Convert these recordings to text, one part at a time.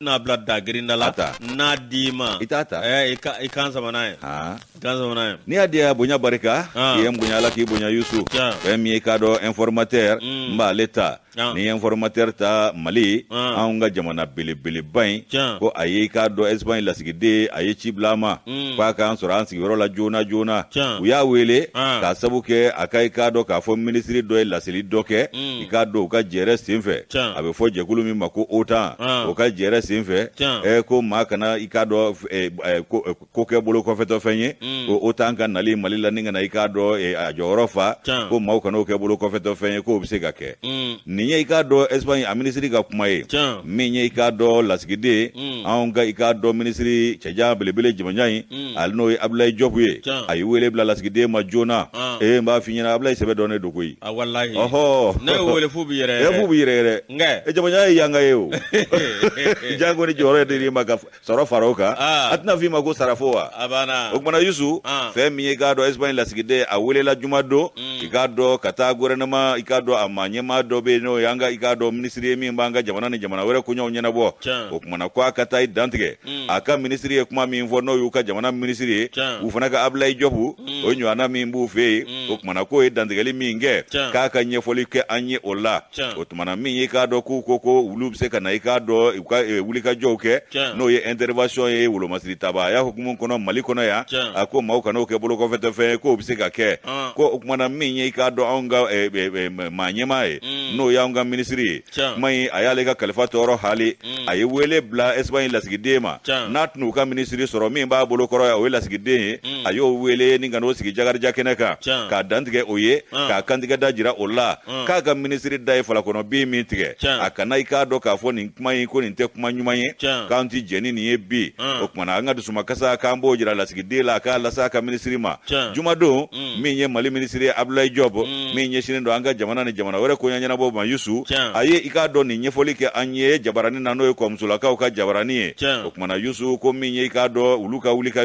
N'a bila dagirinda la n'a d'i ma i t'a ta i kan sama n'a ye kan sama n'a ye n'i y'a di yan bonya barika i ye n bonya ala k'i bonya Yusu fɛn min ye i k'a dɔn informateur n b'ale ta ni ye informateur ta Mali anw ka jamana belebeleba in ko a ye i k'a dɔn Espagne lasigiden a ye ci bila a ma k'a k'an sɔrɔ an sigiyɔrɔ la joona joona u y'a wele k'a sabu kɛ a ka i k'a dɔn k'a fɔ minisiri dɔ ye laseli dɔ kɛ i k'a dɔn u ka jɛrɛ senfɛ a bɛ fɔ jɛkulu min ma ko OTAN o ka jɛrɛ senfɛ ɛ ko maa kana i k'a dɔn ko kɛ bolo kɔfɛtɔfɛn ye ko OTAN ka nali Mali la ni ka na i k'a dɔn a jɔyɔrɔ fa ko maaw kana o kɛ bolo kɔfɛtɔfɛn ye k'o bɛ se ka kɛ nin ye i k'a dɔn Espagne a minisiri ka kuma ye min ye i k'a dɔn lasigiden anw ka i k'a dɔn minisiri cɛjan belebele jamajan in ale n'o ye Abulayi Jɔpu ye a ye wele bila lasigiden ma joona ee n b'a f'i ɲɛna Abulayi sɛbɛ dɔnnen don koyi walahi ɔhɔ ne y'o wele f'u b'i yɛrɛ yɛrɛ f'u b'i yɛrɛ yɛrɛ nkɛ jamajan ye yanga ye o jango ni jɔyɔrɔ dir'i ma ka sɔrɔ fara o kan a tɛna f'i ma ko sarafo wa a banna o kumana Yusu fɛn min ye i k'a dɔn Espagne lasigiden a welela jumadon i k'a dɔn ka taa gouvernement i k'a dɔn a maa ɲɛmaa dɔ bɛ yen n'o y'an ka i k'a dɔn minisiri ye min b'an ka jamana ni jamana wɛrɛ koɲɛw ɲɛnabɔ o kumana ko a ka taa i dantigɛ a ka minisiri ye kuma min fɔ n'o y'u ka jamana minisiri ye u fana ka Abulayi Jɔpu o ɲɔgɔnna min b'u fɛ yen o kumana k'o ye dantigɛli min kɛ k'a ka ɲɛfɔli kɛ an ye o la o tumana min ye i k'a dɔn k'u ko ko olu bɛ se ka na i k'a dɔn u ka wulikajɔw kɛ n'o ye intervention ye wolomasiri tabaaya hukumu kɔnɔ Mali kɔnɔ yan a ko maaw kan'o kɛ bolokɔfɛtɔfɛn ye k'o bɛ se ka kɛ ko o kumana min ye i k'a dɔn anw ka maa ɲɛmaa ye n'o y'anw ka minisiri ye kuma in a y'ale ka kalifa tɔɔrɔ hali a ye wele bila Espagne lasigiden ma n'a tɛna u ka minisiri sɔrɔ min b'a bolo kɔrɔ yan o ye lasigiden ye a y'o wele ni ka n'o sigi jakarija kɛnɛ kan k'a dantigɛ o ye k'a kantigɛ da jira o la k'a ka minisiri da ye falakɔnɔ bin min tigɛ a kana i k'a dɔn k'a fɔ nin kuma in ko nin tɛ kuma ɲuman ye k'an tɛ jɛn ni nin ye bi o kumana an ka dusumakasa k'an b'o jira lasigiden la a k'a lase a ka minisiri ma jumadon min ye Mali minisiri ye Abulayi Jɔp min ɲɛsinnen don an ka jamana ni jamana wɛrɛ koɲɛ ɲɛnabɔ ma Yusu a ye i k'a dɔn nin ɲɛfɔli kɛ an ye jabaranin na n'o ye kɔmusolakaw ka jabaranin ye o kumana Yusu ko min ye i k'a dɔn olu ka wuli ka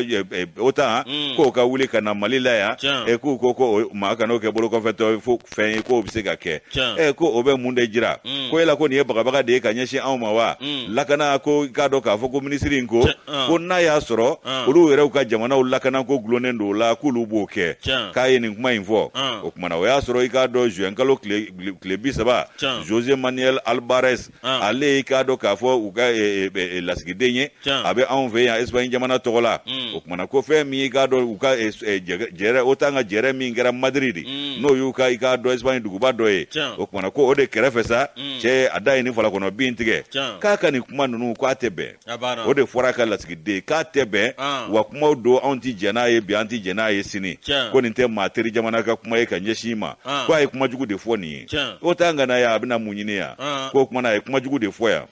OTAN k'o ka wuli ka na Mali la yan k'u ko ko maa kan'o kɛ bolokɔfɛtɔ fo fɛn ye k'o bɛ se ka kɛ ko o bɛ mun de jira ko yala ko nin ye bagabaga de ye ka ɲɛsin anw ma wa lakana ko i k'a dɔn k'a fɔ ko minisiri in ko ko n'a y'a sɔrɔ olu yɛrɛw ka jamanaw lakana ko gulonnen don o la k'olu b'o kɛ k'a ye nin kuma in fɔ o kumana o y'a sɔrɔ i k'a dɔn juin kalo tile 30 Jose Manuel Albares ale i k'a dɔn k'a fɔ u ka lasigiden ye a bɛ anw fɛ yan Espagne jamana tɔgɔ la o kumana ko fɛn min i k'a dɔn u ka jɛrɛ OTAN ka jɛrɛ min kɛra Madrid n'o y'u ka i k'a dɔn Espagne duguba dɔ ye o kumana ko o de kɛrɛfɛ sa cɛ a da ye nin falakɔnɔ bin tigɛ k'a ka nin kuma ninnu k'a tɛ bɛn o de fɔra a ka lasigiden k'a tɛ bɛn wa kumaw don anw tɛ jɛn n'a ye bi an tɛ jɛn n'a ye sini ko nin tɛ maa teri jamana ka kuma ye ka ɲɛsin i ma ko a ye kuma jugu de fɔ nin ye OTAN ka na yan a bɛna mun ɲini yan k'o kumana a ye kuma jugu de fɔ yan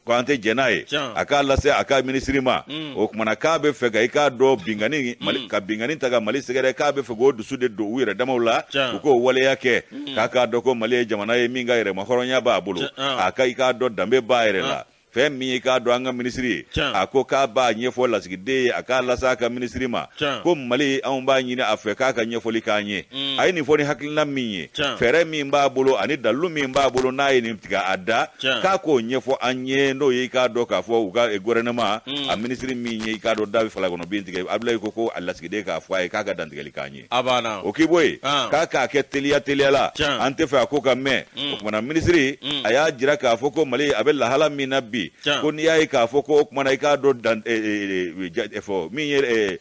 ko an tɛ jɛn n'a ye a k'a lase a ka minisiri ma o kumana k'a bɛ fɛ ka i k'a dɔn binkanni ka binkanni ta ka Mali sɛgɛrɛ k'a bɛ fɛ k'o dusu de don u yɛrɛ damaw la u k'o waleya kɛ k'a k'a dɔn ko Mali ye jamana ye min ka yɛrɛmahɔrɔnya b'a bolo a ka i k'a dɔn danbe b'a yɛrɛ la fɛn min ye k'a dɔn an ka minisiri ye a ko k'a b'a ɲɛfɔ lasigiden ye a k'a lase a ka minisiri ma ko Mali anw b'a ɲini a fɛ k'a ka ɲɛfɔli k'an ye a ye nin fɔ ni hakilina min ye fɛɛrɛ min b'a bolo ani dalilu min b'a bolo n'a ye nin tigɛ a da k'a k'o ɲɛfɔ an ye n'o ye i k'a dɔn k'a fɔ u ka gouvernement a minisiri min ye i k'a dɔn da bɛ falakɔnɔ bin tigɛ Abulayi ko a lasigiden k'a fɔ a ye k'a ka dantigɛli k'an ye A banna. O k'i bɔ yen k'a k'a kɛ teliya teliya la an tɛ fɛ a ko ka mɛn o kumana minisiri a y'a jira k'a fɔ ko Mali a bɛ lahala min na bi ko n'i y'a ye k'a fɔ ko o kumana i k'a dɔn dan fɔ min ye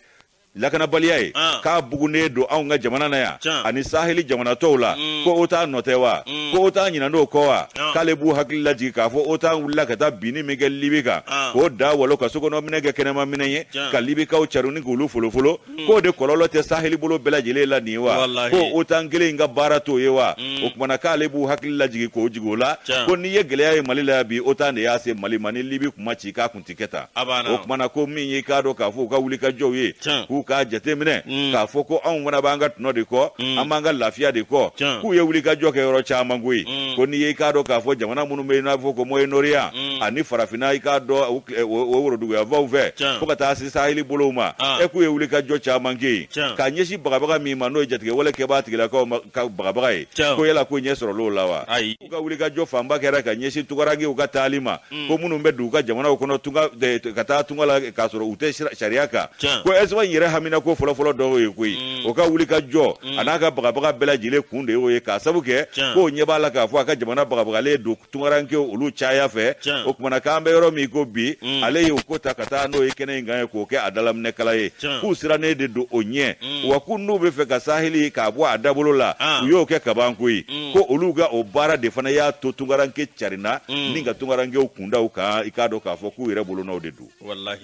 lakanabaliya ye k'a bugunnen don anw ka jamana na yan ani saheli jamana tɔw la ko OTAN nɔ tɛ wa ko OTAN ɲinan'o kɔ wa k'ale b'u hakili lajigin k'a fɔ OTAN wulila ka taa binni min kɛ Libi kan k'o da walo ka sokɔnɔ minɛn kɛ kɛnɛma minɛn ye ka Libikaw cari ni k'olu folofolo k'o de kɔlɔlɔ tɛ saheli bolo bɛɛ lajɛlen la nin ye wa ko OTAN kelen in ka baara t'o ye wa o kumana k'ale b'u hakili lajigin k'o jigin o la ko n'i ye gɛlɛya ye Mali la yan bi OTAN de y'a se Mali ma ni Libi kun ma ci k'a kun tɛ kɛ tan o kumana ko min ye k'a dɔn k'a fɔ u ka wulikajɔw ye k'u k'a jateminɛ k'a fɔ ko anw fana b'an ka tɔnɔ de kɔ, an b'an ka lafiya de kɔ. K'u ye wulikajɔ kɛ yɔrɔ caman koyi. Ko n'i ye i k'a dɔn k'a fɔ jamana minnu bɛ i n'a fɔ ko Moyen-Orient ani farafinna, i k'a dɔn o woroduguyanfanw fɛ fo ka taa se saheli bolow ma, e k'u ye wulikajɔ caman kɛ yen k'a ɲɛsin bagabaga min ma, n'o ye jatigɛwale kɛbaa tigilakaw ka bagabaga ye, ko yala ko ɲɛ sɔrɔl'o la wa? U ka wulikajɔ fanba kɛra ka ɲɛsin tungarankew ka taali ma, ko minnu bɛ don u ka jamanaw kɔnɔ tunga ka taa tunga la k'a sɔrɔ u tɛ sariya kan. Ko Espagne yɛrɛ hamina ko fɔlɔfɔlɔ dɔw ye koyi, o ka wulikajɔ a n'a ka bagabaga bɛɛ lajɛlen kun de y'o ye, k'a sabu kɛ k'o ɲɛ b'a la k'a fɔ a ka jamana bagabagalen don tungarankew olu caya fɛ. O kumana k'an bɛ yɔrɔ min ko bi, ale y'o ko ta ka taa n'o ye kɛnɛ in kan ye k'o kɛ a dalaminɛkala ye, k'u sirannen de don o ɲɛ, wa k'u n'u bɛ fɛ ka saheli k'a bɔ a dabolo la, u y'o kɛ kaban koyi. Ko olu ka o baara de fana y'a to tungaranke carinna ni ka tungarankew kundaw kan, i k'a dɔn k'a fɔ k'u yɛrɛ bolonɔw de don.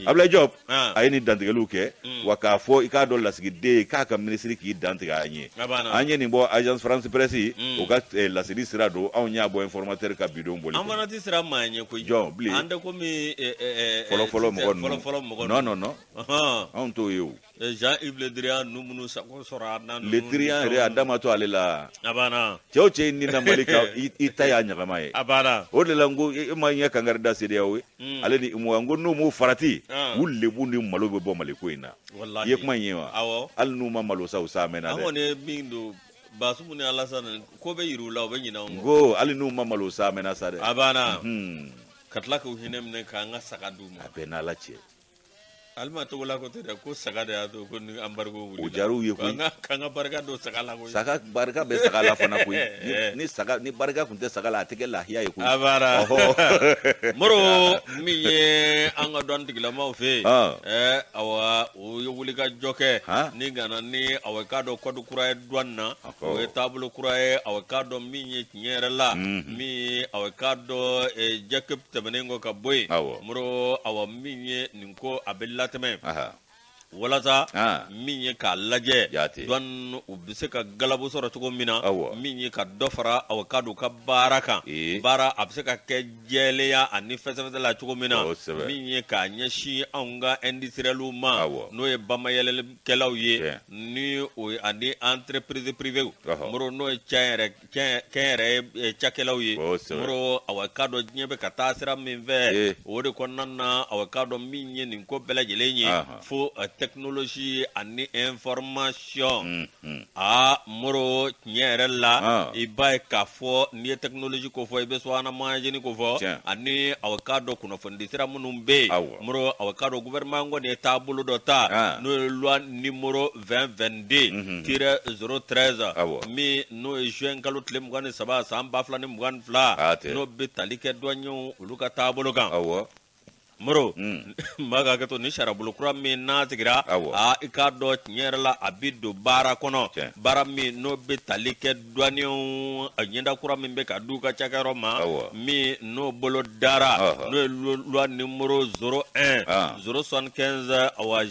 Ablaye Diop a ye nin dantigɛliw kɛ, wa k'a fɔ i k'a dɔn lasigiden ye k'a ka minisiri k'i dantigɛ an ye. An ye nin bɔ Agence France Presse, o ka laseli sira don. Anw y'a bɔ Informateur ka bidon bɔli. An fana tɛ siran maa ɲɛ koyi. Jɔn bilen? An tɛ komi fɔlɔ-fɔlɔ mɔgɔ ninnu. Fɔlɔ-fɔlɔ mɔgɔ. Non, non, non, anw t'o ye o. Jean-Yves Le Drian ninnu minnu sago sɔrɔ a na. Le Drian yɛrɛ, a da ma to ale la. A banna. Cɛw o cɛ ni na Mali kan, i ta y'a ɲagama ye. A banna. O de la n ko e ma ɲɛ kangari da CEDEAO ye, ale ni UEMOA, n ko n'u m'u farati, u lebu ni malo bɛ bɔ Mali ko in na. I ye kuma in ye wa? Awɔ. Hali n'u ma malo sa, u sa mɛnna dɛ. An kɔni ye min don Basumu ni Alasani ko bɛ yir'u la, u bɛ ɲinɛ anw kɔ. Ko hali n'u ma malo sa, mɛnna sa dɛ. A banna. Ka tila k'u hinɛ minɛ k'an ka saga d'u ma. A bɛɛ n'Ala cɛ. Alima Togola ko tɛ dɛ, ko saga de y'a to ko ni embargo wulila. O diyar'u ye koyi. K'an ka barika don saga la koyi. Saga barika bɛ saga la fana koyi. Ni saga ni barika tun tɛ saga la, a tɛ kɛ lahiya ye koyi. A banna. Moro, min ye an ka douane tigilamaw fɛ yen. Awa, o ye wulikajɔ kɛ ni ka na ni awa k'a dɔn code kura ye douane na. O ye taabolo kura ye, awa k'a dɔn min ye tiɲɛ yɛrɛ la, min ye awa k'a dɔn jɛkɛ tɛmɛnen kɔ ka bɔ yen. Moro, awa min ye nin ko a bɛ latɛmɛ walasa min ye k'a lajɛ douane u bɛ se ka galabu sɔrɔ cogo min na, min ye ka dɔ fara awa k'a dɔn u ka baara kan, baara a bɛ se ka kɛ jɛlenya ani fɛsɛfɛsɛ la cogo min na, min ye k'a ɲɛsin anw ka industriels ma, n'o ye bamayɛlɛkɛlaw ye, ni o ye ani entreprise privée, Moro, n'o ye kɛnyɛrɛye cakɛlaw ye. Moro, awa k'a dɔn diɲɛ bɛ ka taa sira min fɛ, o de kɔnɔna na, awa k'a dɔn min ye nin ko bɛɛ lajɛlen ye fo technologie ani information. Aa Moro, tiɲɛ yɛrɛ la, i b'a ye k'a fɔ n'i ye technologie ko fɔ, i bɛ subahana mansin ko fɔ, ani awa k'a dɔn kunnafonidi sira minnu bɛ yen. Moro, awa k'a dɔn gouvernement kɔni ye taabolo dɔ ta, n'o ye loi numéro 2022 tiret 013, min n'o ye juin kalo tile 23 san 2022, n'o bɛ tali kɛ douaniers olu ka taabolo kan. Moro, maa ka hakɛ to, ni sariyabolo kura min n'a sigira, aa i k'a dɔn tiɲɛ yɛrɛ la, a bɛ don baara kɔnɔ, baara min n'o bɛ tali kɛ douaniers a ɲɛda kura min bɛ ka d'u ka cakɛyɔrɔ ma, min n'o bolo dara, n'o ye loi numéro 01 075, awa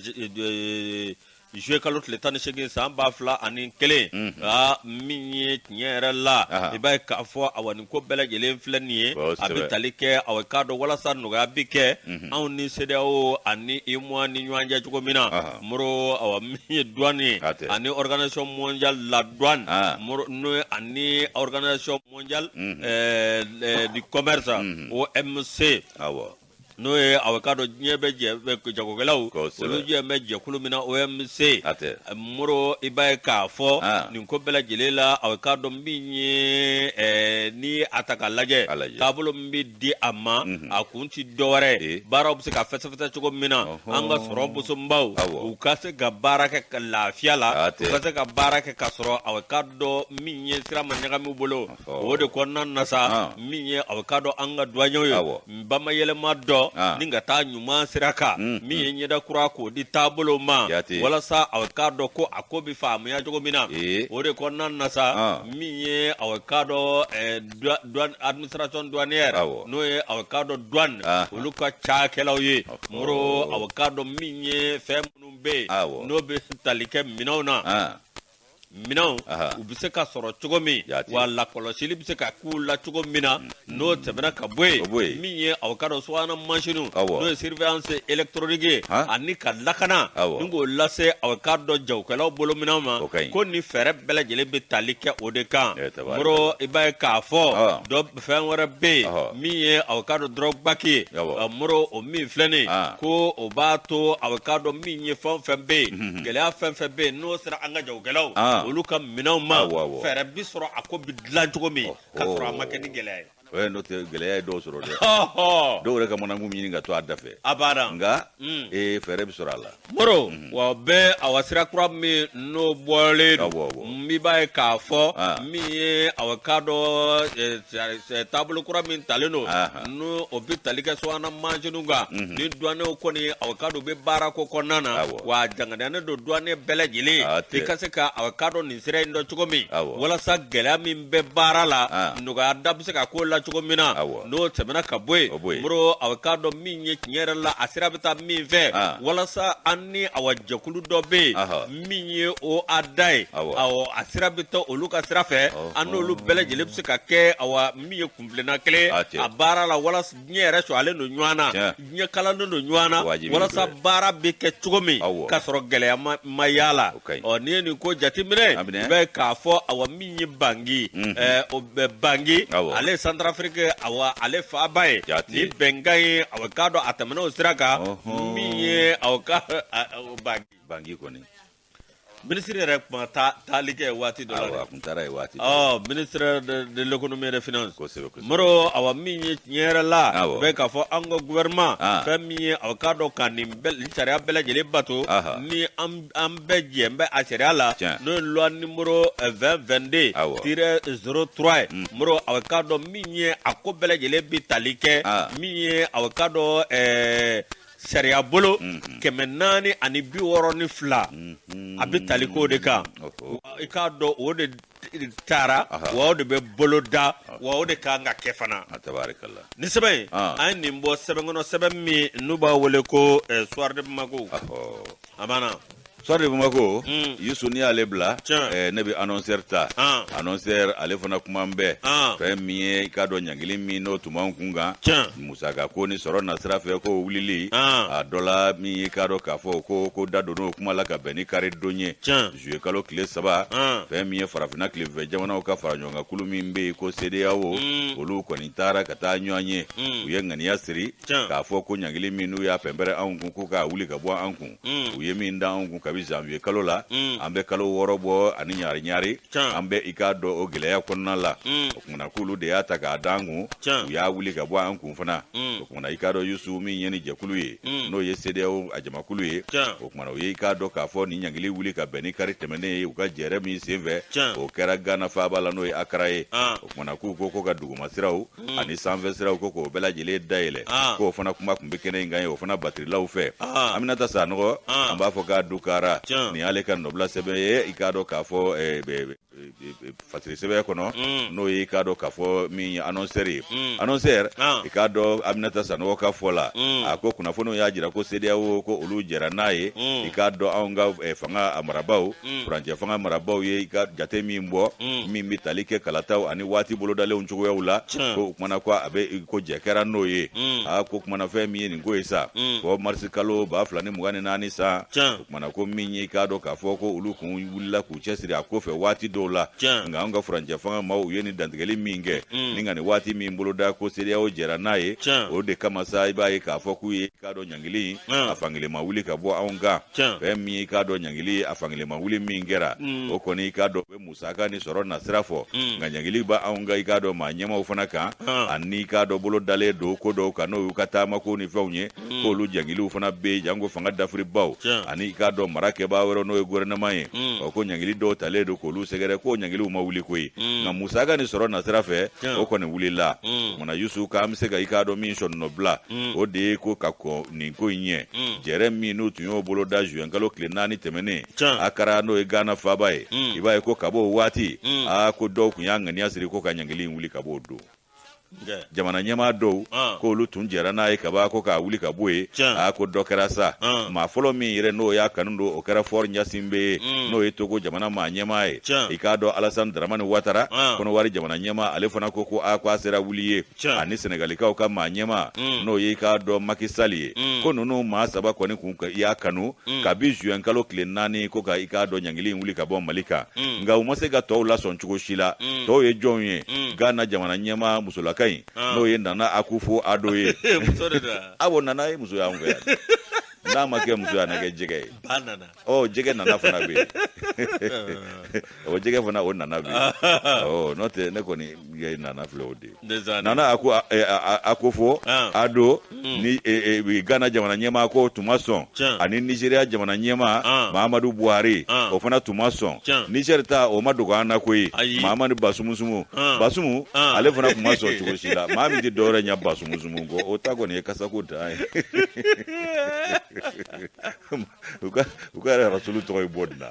juillet kalo tile 18 san 2001. Aa min ye tiɲɛ yɛrɛ la, i b'a ye k'a fɔ awa nin ko bɛɛ lajɛlen filɛ nin ye, a bɛ tali kɛ awa k'a dɔn walasa nɔgɔya bi kɛ anw ni CEDEAO ani UEMOA ni ɲɔgɔn cɛ cogo min na. Moro, awa min ye douane ye ani Organisation mondiale de la douane, Moro, n'o ye ani Organisation mondiale du commerce, OMC, n'o ye awa k'a dɔn diɲɛ bɛ jɛ jagokɛlaw olu jɛ bɛ jɛkulu min na, OMC. Moro, i b'a ye k'a fɔ nin ko bɛɛ lajɛlen la, awa k'a dɔn min ye ni a ta k'a lajɛ, taabolo min bɛ di a ma, a kun ti dɔwɛrɛ, baaraw bɛ se ka fɛsɛfɛsɛ cogo min na, an ka sɔrɔ bosonbaw u ka se ka baara kɛ ka lafiya la, u ka se ka baara kɛ ka sɔrɔ awa k'a dɔn min ye sira ma ɲagami u bolo. O de kɔnɔna na sa, min ye awa k'a dɔn an ka douaniers ye bamayɛlɛma dɔ ni ka taa ɲuman sira kan, min ye ɲɛda kura k'o di taabolo ma, walasa awa k'a dɔn ko a ko bɛ faamuya cogo min na. O de kɔnɔna na sa, min ye awa k'a dɔn administration douanière, n'o ye awa k'a dɔn douane olu ka cakɛlaw ye. Moro, awa k'a dɔn min ye fɛn minnu bɛ yen n'o bɛ tali kɛ minɛnw na. Minɛnw u bɛ se ka sɔrɔ cogo min, wa lakɔlɔsili bɛ se ka k'u la cogo min na. N'o tɛmɛna ka bɔ yen, min ye aw k'a dɔn subahana masiniw, n'o ye surveillance électronique ye, ani ka lakana ni k'o lase aw k'a dɔn jagokɛlaw bolo minɛnw ma, ko ni fɛɛrɛ bɛɛ lajɛlen bɛ tali kɛ o de kan. Moro, i b'a ye k'a fɔ dɔ fɛn wɛrɛ bɛ yen min ye aw k'a dɔn drogue baki ye. Moro, o min filɛ nin, ko o b'a to aw k'a dɔn min ye fɛn o fɛn bɛ yen, gɛlɛya fɛn fɛn bɛ yen, n'o sera an ka jagokɛlaw olu ka minɛnw ma, fɛɛrɛ bi sɔrɔ a ko bi dilan cogo min ka sɔrɔ a ma kɛ ni gɛlɛya ye. N'o tɛ, gɛlɛya ye dɔw sɔrɔ dɛ. Dɔw yɛrɛ ka manakun ɲini ka to a da fɛ. A banna. Nka fɛɛrɛ bɛ sɔrɔ a la. Moro, wa bɛɛ awa sira kura min n'o bɔlen don, i b'a ye k'a fɔ min ye awa k'a dɔn taabolo kura min talen don, n'o o bɛ tali kɛ subahana mansinw kan ni duwanew kɔni awa k'a dɔn bɛ baara ko kɔnɔna na, wa jangadiyalen don duwane bɛɛ lajɛlen i ka se ka awa k'a dɔn nin sira in dɔn cogo min, walasa gɛlɛya min bɛ baara la, nɔgɔya da bɛ se ka k'o la cogo min na. N'o tɛmɛna ka bɔ yen, Moro, awa k'a dɔn min ye tiɲɛ yɛrɛ la, a sira bɛ taa min fɛ, walasa an ni awa jɛkulu dɔ bɛ yen min ye o a da ye, awɔ, a sira bɛ taa olu ka sira fɛ, an n'olu bɛɛ lajɛlen bɛ se ka kɛ awa min ye kuntilenna kelen a baara la, walasa diɲɛ yɛrɛ sɔgɔlen don ɲɔgɔn na, diɲɛ kalannen don ɲɔgɔn na, walasa baara bɛ kɛ cogo min k'a sɔrɔ gɛlɛya ma y'a la. Ɔ, n'i ye nin ko jateminɛ, i b'a ye k'a fɔ awa min ye Bangi, o bɛ Bangi, ale ye Centrafrique, awa ale faaba ye. Ni bɛnkan ye, awa k'a dɔn a tɛmɛna o sira kan min ye awa ka Bangi. Bangi kɔni. Minisiri yɛrɛ kuma taali kɛ waati dɔ la. Awɔ, a kun taara yen waati dɔ. Ɔ, ministre de l'économie et des finances. Kosɛbɛ. Moro, awa min ye tiɲɛ yɛrɛ la, bɛ k'a fɔ an ka gouvernement, fɛn min ye aw k'a dɔn ka nin bɛɛ nin sariya bɛɛ lajɛlen bato, ni an bɛɛ jɛ bɛ a sariya la, n'o ye loi numéro 2022 tiret 03 ye. Moro, aw k'a dɔn min ye a ko bɛɛ lajɛlen bɛ tali kɛ min ye aw k'a dɔn sariya bolo 462, a bɛ tali k'o de kan. I k'a dɔn o de taara, wa o de bɛ bolo da, wa o de kan ka kɛ fana. Ni sɛbɛn in, an ye nin bɔ sɛbɛn kɔnɔ, sɛbɛn min n'u b'a wele ko Soir de Bamako. A banna. Soir de Bamako, Yusu, n'i y'ale bila, ne bɛ Annonceur ta. Annonceur ale fana kuma bɛɛ fɛn min ye i k'a dɔn ɲangili min n'o tun b'an kun kan musaka ko ni sɔrɔ nasira fɛ, ko wulili a dɔ la, min ye i k'a dɔn k'a fɔ ko da donn'o kuma la ka bɛn ni kari don ye, juillet kalo tile 3. Fɛn min ye farafinna tilefɛ jamanaw ka fara ɲɔgɔn kan kulu min bɛ yen ko CEDEAO, olu kɔni taara ka taa ɲɔgɔn ye, u ye ŋaniya siri k'a fɔ ko ɲangili min n'u y'a pɛnpɛrɛ anw kun, ko k'a wuli ka bɔ an kun, u ye min da anw kun kabi janvier kalo la, an bɛ kalo 6 bɔ ani ɲari ɲari, an bɛ i k'a dɔn o gɛlɛya kɔnɔna la. O kumana k'olu de y'a ta k'a da an kun, u y'a wuli ka bɔ an kun fana. O kumana i k'a dɔn, Yusu, min ye ni jɛkulu ye, n'o ye CEDEAO a jamakulu ye, o kumana u ye i k'a dɔn k'a fɔ nin ɲangili wuli ka bɛn ni kari tɛmɛnen ye, u ka jɛrɛ min senfɛ, o kɛra Gana faaba la, n'o ye Akara ye. O kumana k'u ko ka duguma siraw ani sanfɛ siraw, ko k'o bɛɛ lajɛlen dayɛlɛ, k'o fana kuma tun bɛ kɛnɛ in kan ye, o fana batirilaw fɛ. Aminata Sanɔgɔ, an b'a fɔ k'a dukara. Nin y'ale ka nɔbila sɛbɛn ye, i k'a dɔn k'a fɔ fasiri sɛbɛn kɔnɔ, n'o ye i k'a dɔn k'a fɔ min ye Annonceur ye. Annonceur, i k'a dɔn Aminata Sanɔgɔ ka fɔ la, a ko kunnafoniw y'a jira ko CEDEAO, ko olu jɛra n'a ye. I k'a dɔn anw ka fanga a marabaaw, furancɛ fanga marabaaw ye i ka jate min bɔ min bɛ tali kɛ kalataw ani waati bolodalenw cogoyaw la, ko o kumana ko a bɛ ko jɛ kɛra n'o ye. A ko kumana fɛn min ye nin ko ye sa, fɔ marisi kalo 2024 san. O kumana ko min ye i k'a dɔn k'a fɔ ko olu kun wulila k'u cɛsiri a ko fɛ waati dɔw la, nka anw ka furancɛ fanga maaw, u ye nin dantigɛli min kɛ ni ka nin waati min boloda, ko CEDEAO jɛra n'a ye. O de kama sa, i b'a ye k'a fɔ k'u ye i k'a dɔn ɲangili a fankelen ma wuli ka bɔ anw kan. Fɛn min ye i k'a dɔn ɲangili a fankelen ma wuli min kɛra, o kɔni i k'a dɔn u bɛ musaka ni sɔrɔ nasira fɔ, nka ɲangili bɛ anw ka i k'a dɔn maa ɲɛmaw fana kan, ani i k'a dɔn bolo dalen don ko dɔw kan, n'o y'u ka taamako ni fɛnw ye, k'olu ɲangiliw fana bɛ yen, janko fanga dafiribaw ani i k'a dɔn mara kɛbaa wɛrɛ, n'o ye gouvernement ye. Ɔ, ko ɲangili dɔw talen don k'olu sɛgɛrɛ, k'o ɲangiliw ma wuli koyi, nka musaka ni sɔrɔ nasira fɛ, o kɔni wulila. O kumana, Yusu, k'an bɛ se ka i k'a dɔn min sɔnnɔ bila, o de ye ko ka kɔn nin ko in ɲɛ, jɛrɛ min n'u tun y'o bolo da juin kalo tile 4 tɛmɛnen Akara, n'o ye Gana faaba ye, i b'a ye ko ka b'o waati, aa, ko dɔw tun y'a ŋaniya siri ko ka ɲangili in wuli ka b'o don. Jamana ɲɛmaa dɔw k'olu tun jɛra n'a ye kaban ko k'a wuli ka bɔ yen. A ko dɔ kɛra sa, maa fɔlɔ min yɛrɛ n'o y'a kanu don, o kɛra Faure Gnassingbé ye, n'o ye Togo jamana maa ɲɛmaa ye. I k'a dɔn Alassane Dramane Ouattara, Kɔnɔwari jamana ɲɛmaa, ale fana ko ko a ko a sera wuli ye, ani Senegalikaw ka maa ɲɛmaa, n'o ye i k'a dɔn Macky Sall ye. Ko ninnu maa saba kɔni kun y'a kanu kabi juin kalo tile 4 ko ka i k'a dɔn ɲangili in wuli ka bɔ Mali kan, nka u ma se ka tɔw lasɔn cogo si la. Tɔw ye jɔnw ye? Ghana jamana ɲɛmaa musolaka in, n'o ye Nana Akufo Addo ye. Awɔ, Nana ye muso y'anw fɛ yan. N'a ma kɛ muso ye, a na kɛ jɛgɛ ye. Ɔ, jɛgɛ nana fana bɛ yen. O jɛgɛ fana, o nana bɛ yen. Ɔ, n'o tɛ, ne kɔni ye nana filɛ, o de ye Nana Akufo Addo ni Ghana jamana ɲɛmaa, ko tun ma sɔn, ani Nigeria jamana ɲɛmaa Muhammadu Buhari, o fana tun ma sɔn. Niger ta, o ma dogo an na koyi, Mahamadu Basumusumu Basumu, ale fana tun ma sɔn cogo si la. Maa min tɛ dɔwɛrɛ ɲɛ Basumusumu kɔ, o ta kɔni ye kasako dan ye. U ka rasulu tɔgɔ ye bɔ nin na,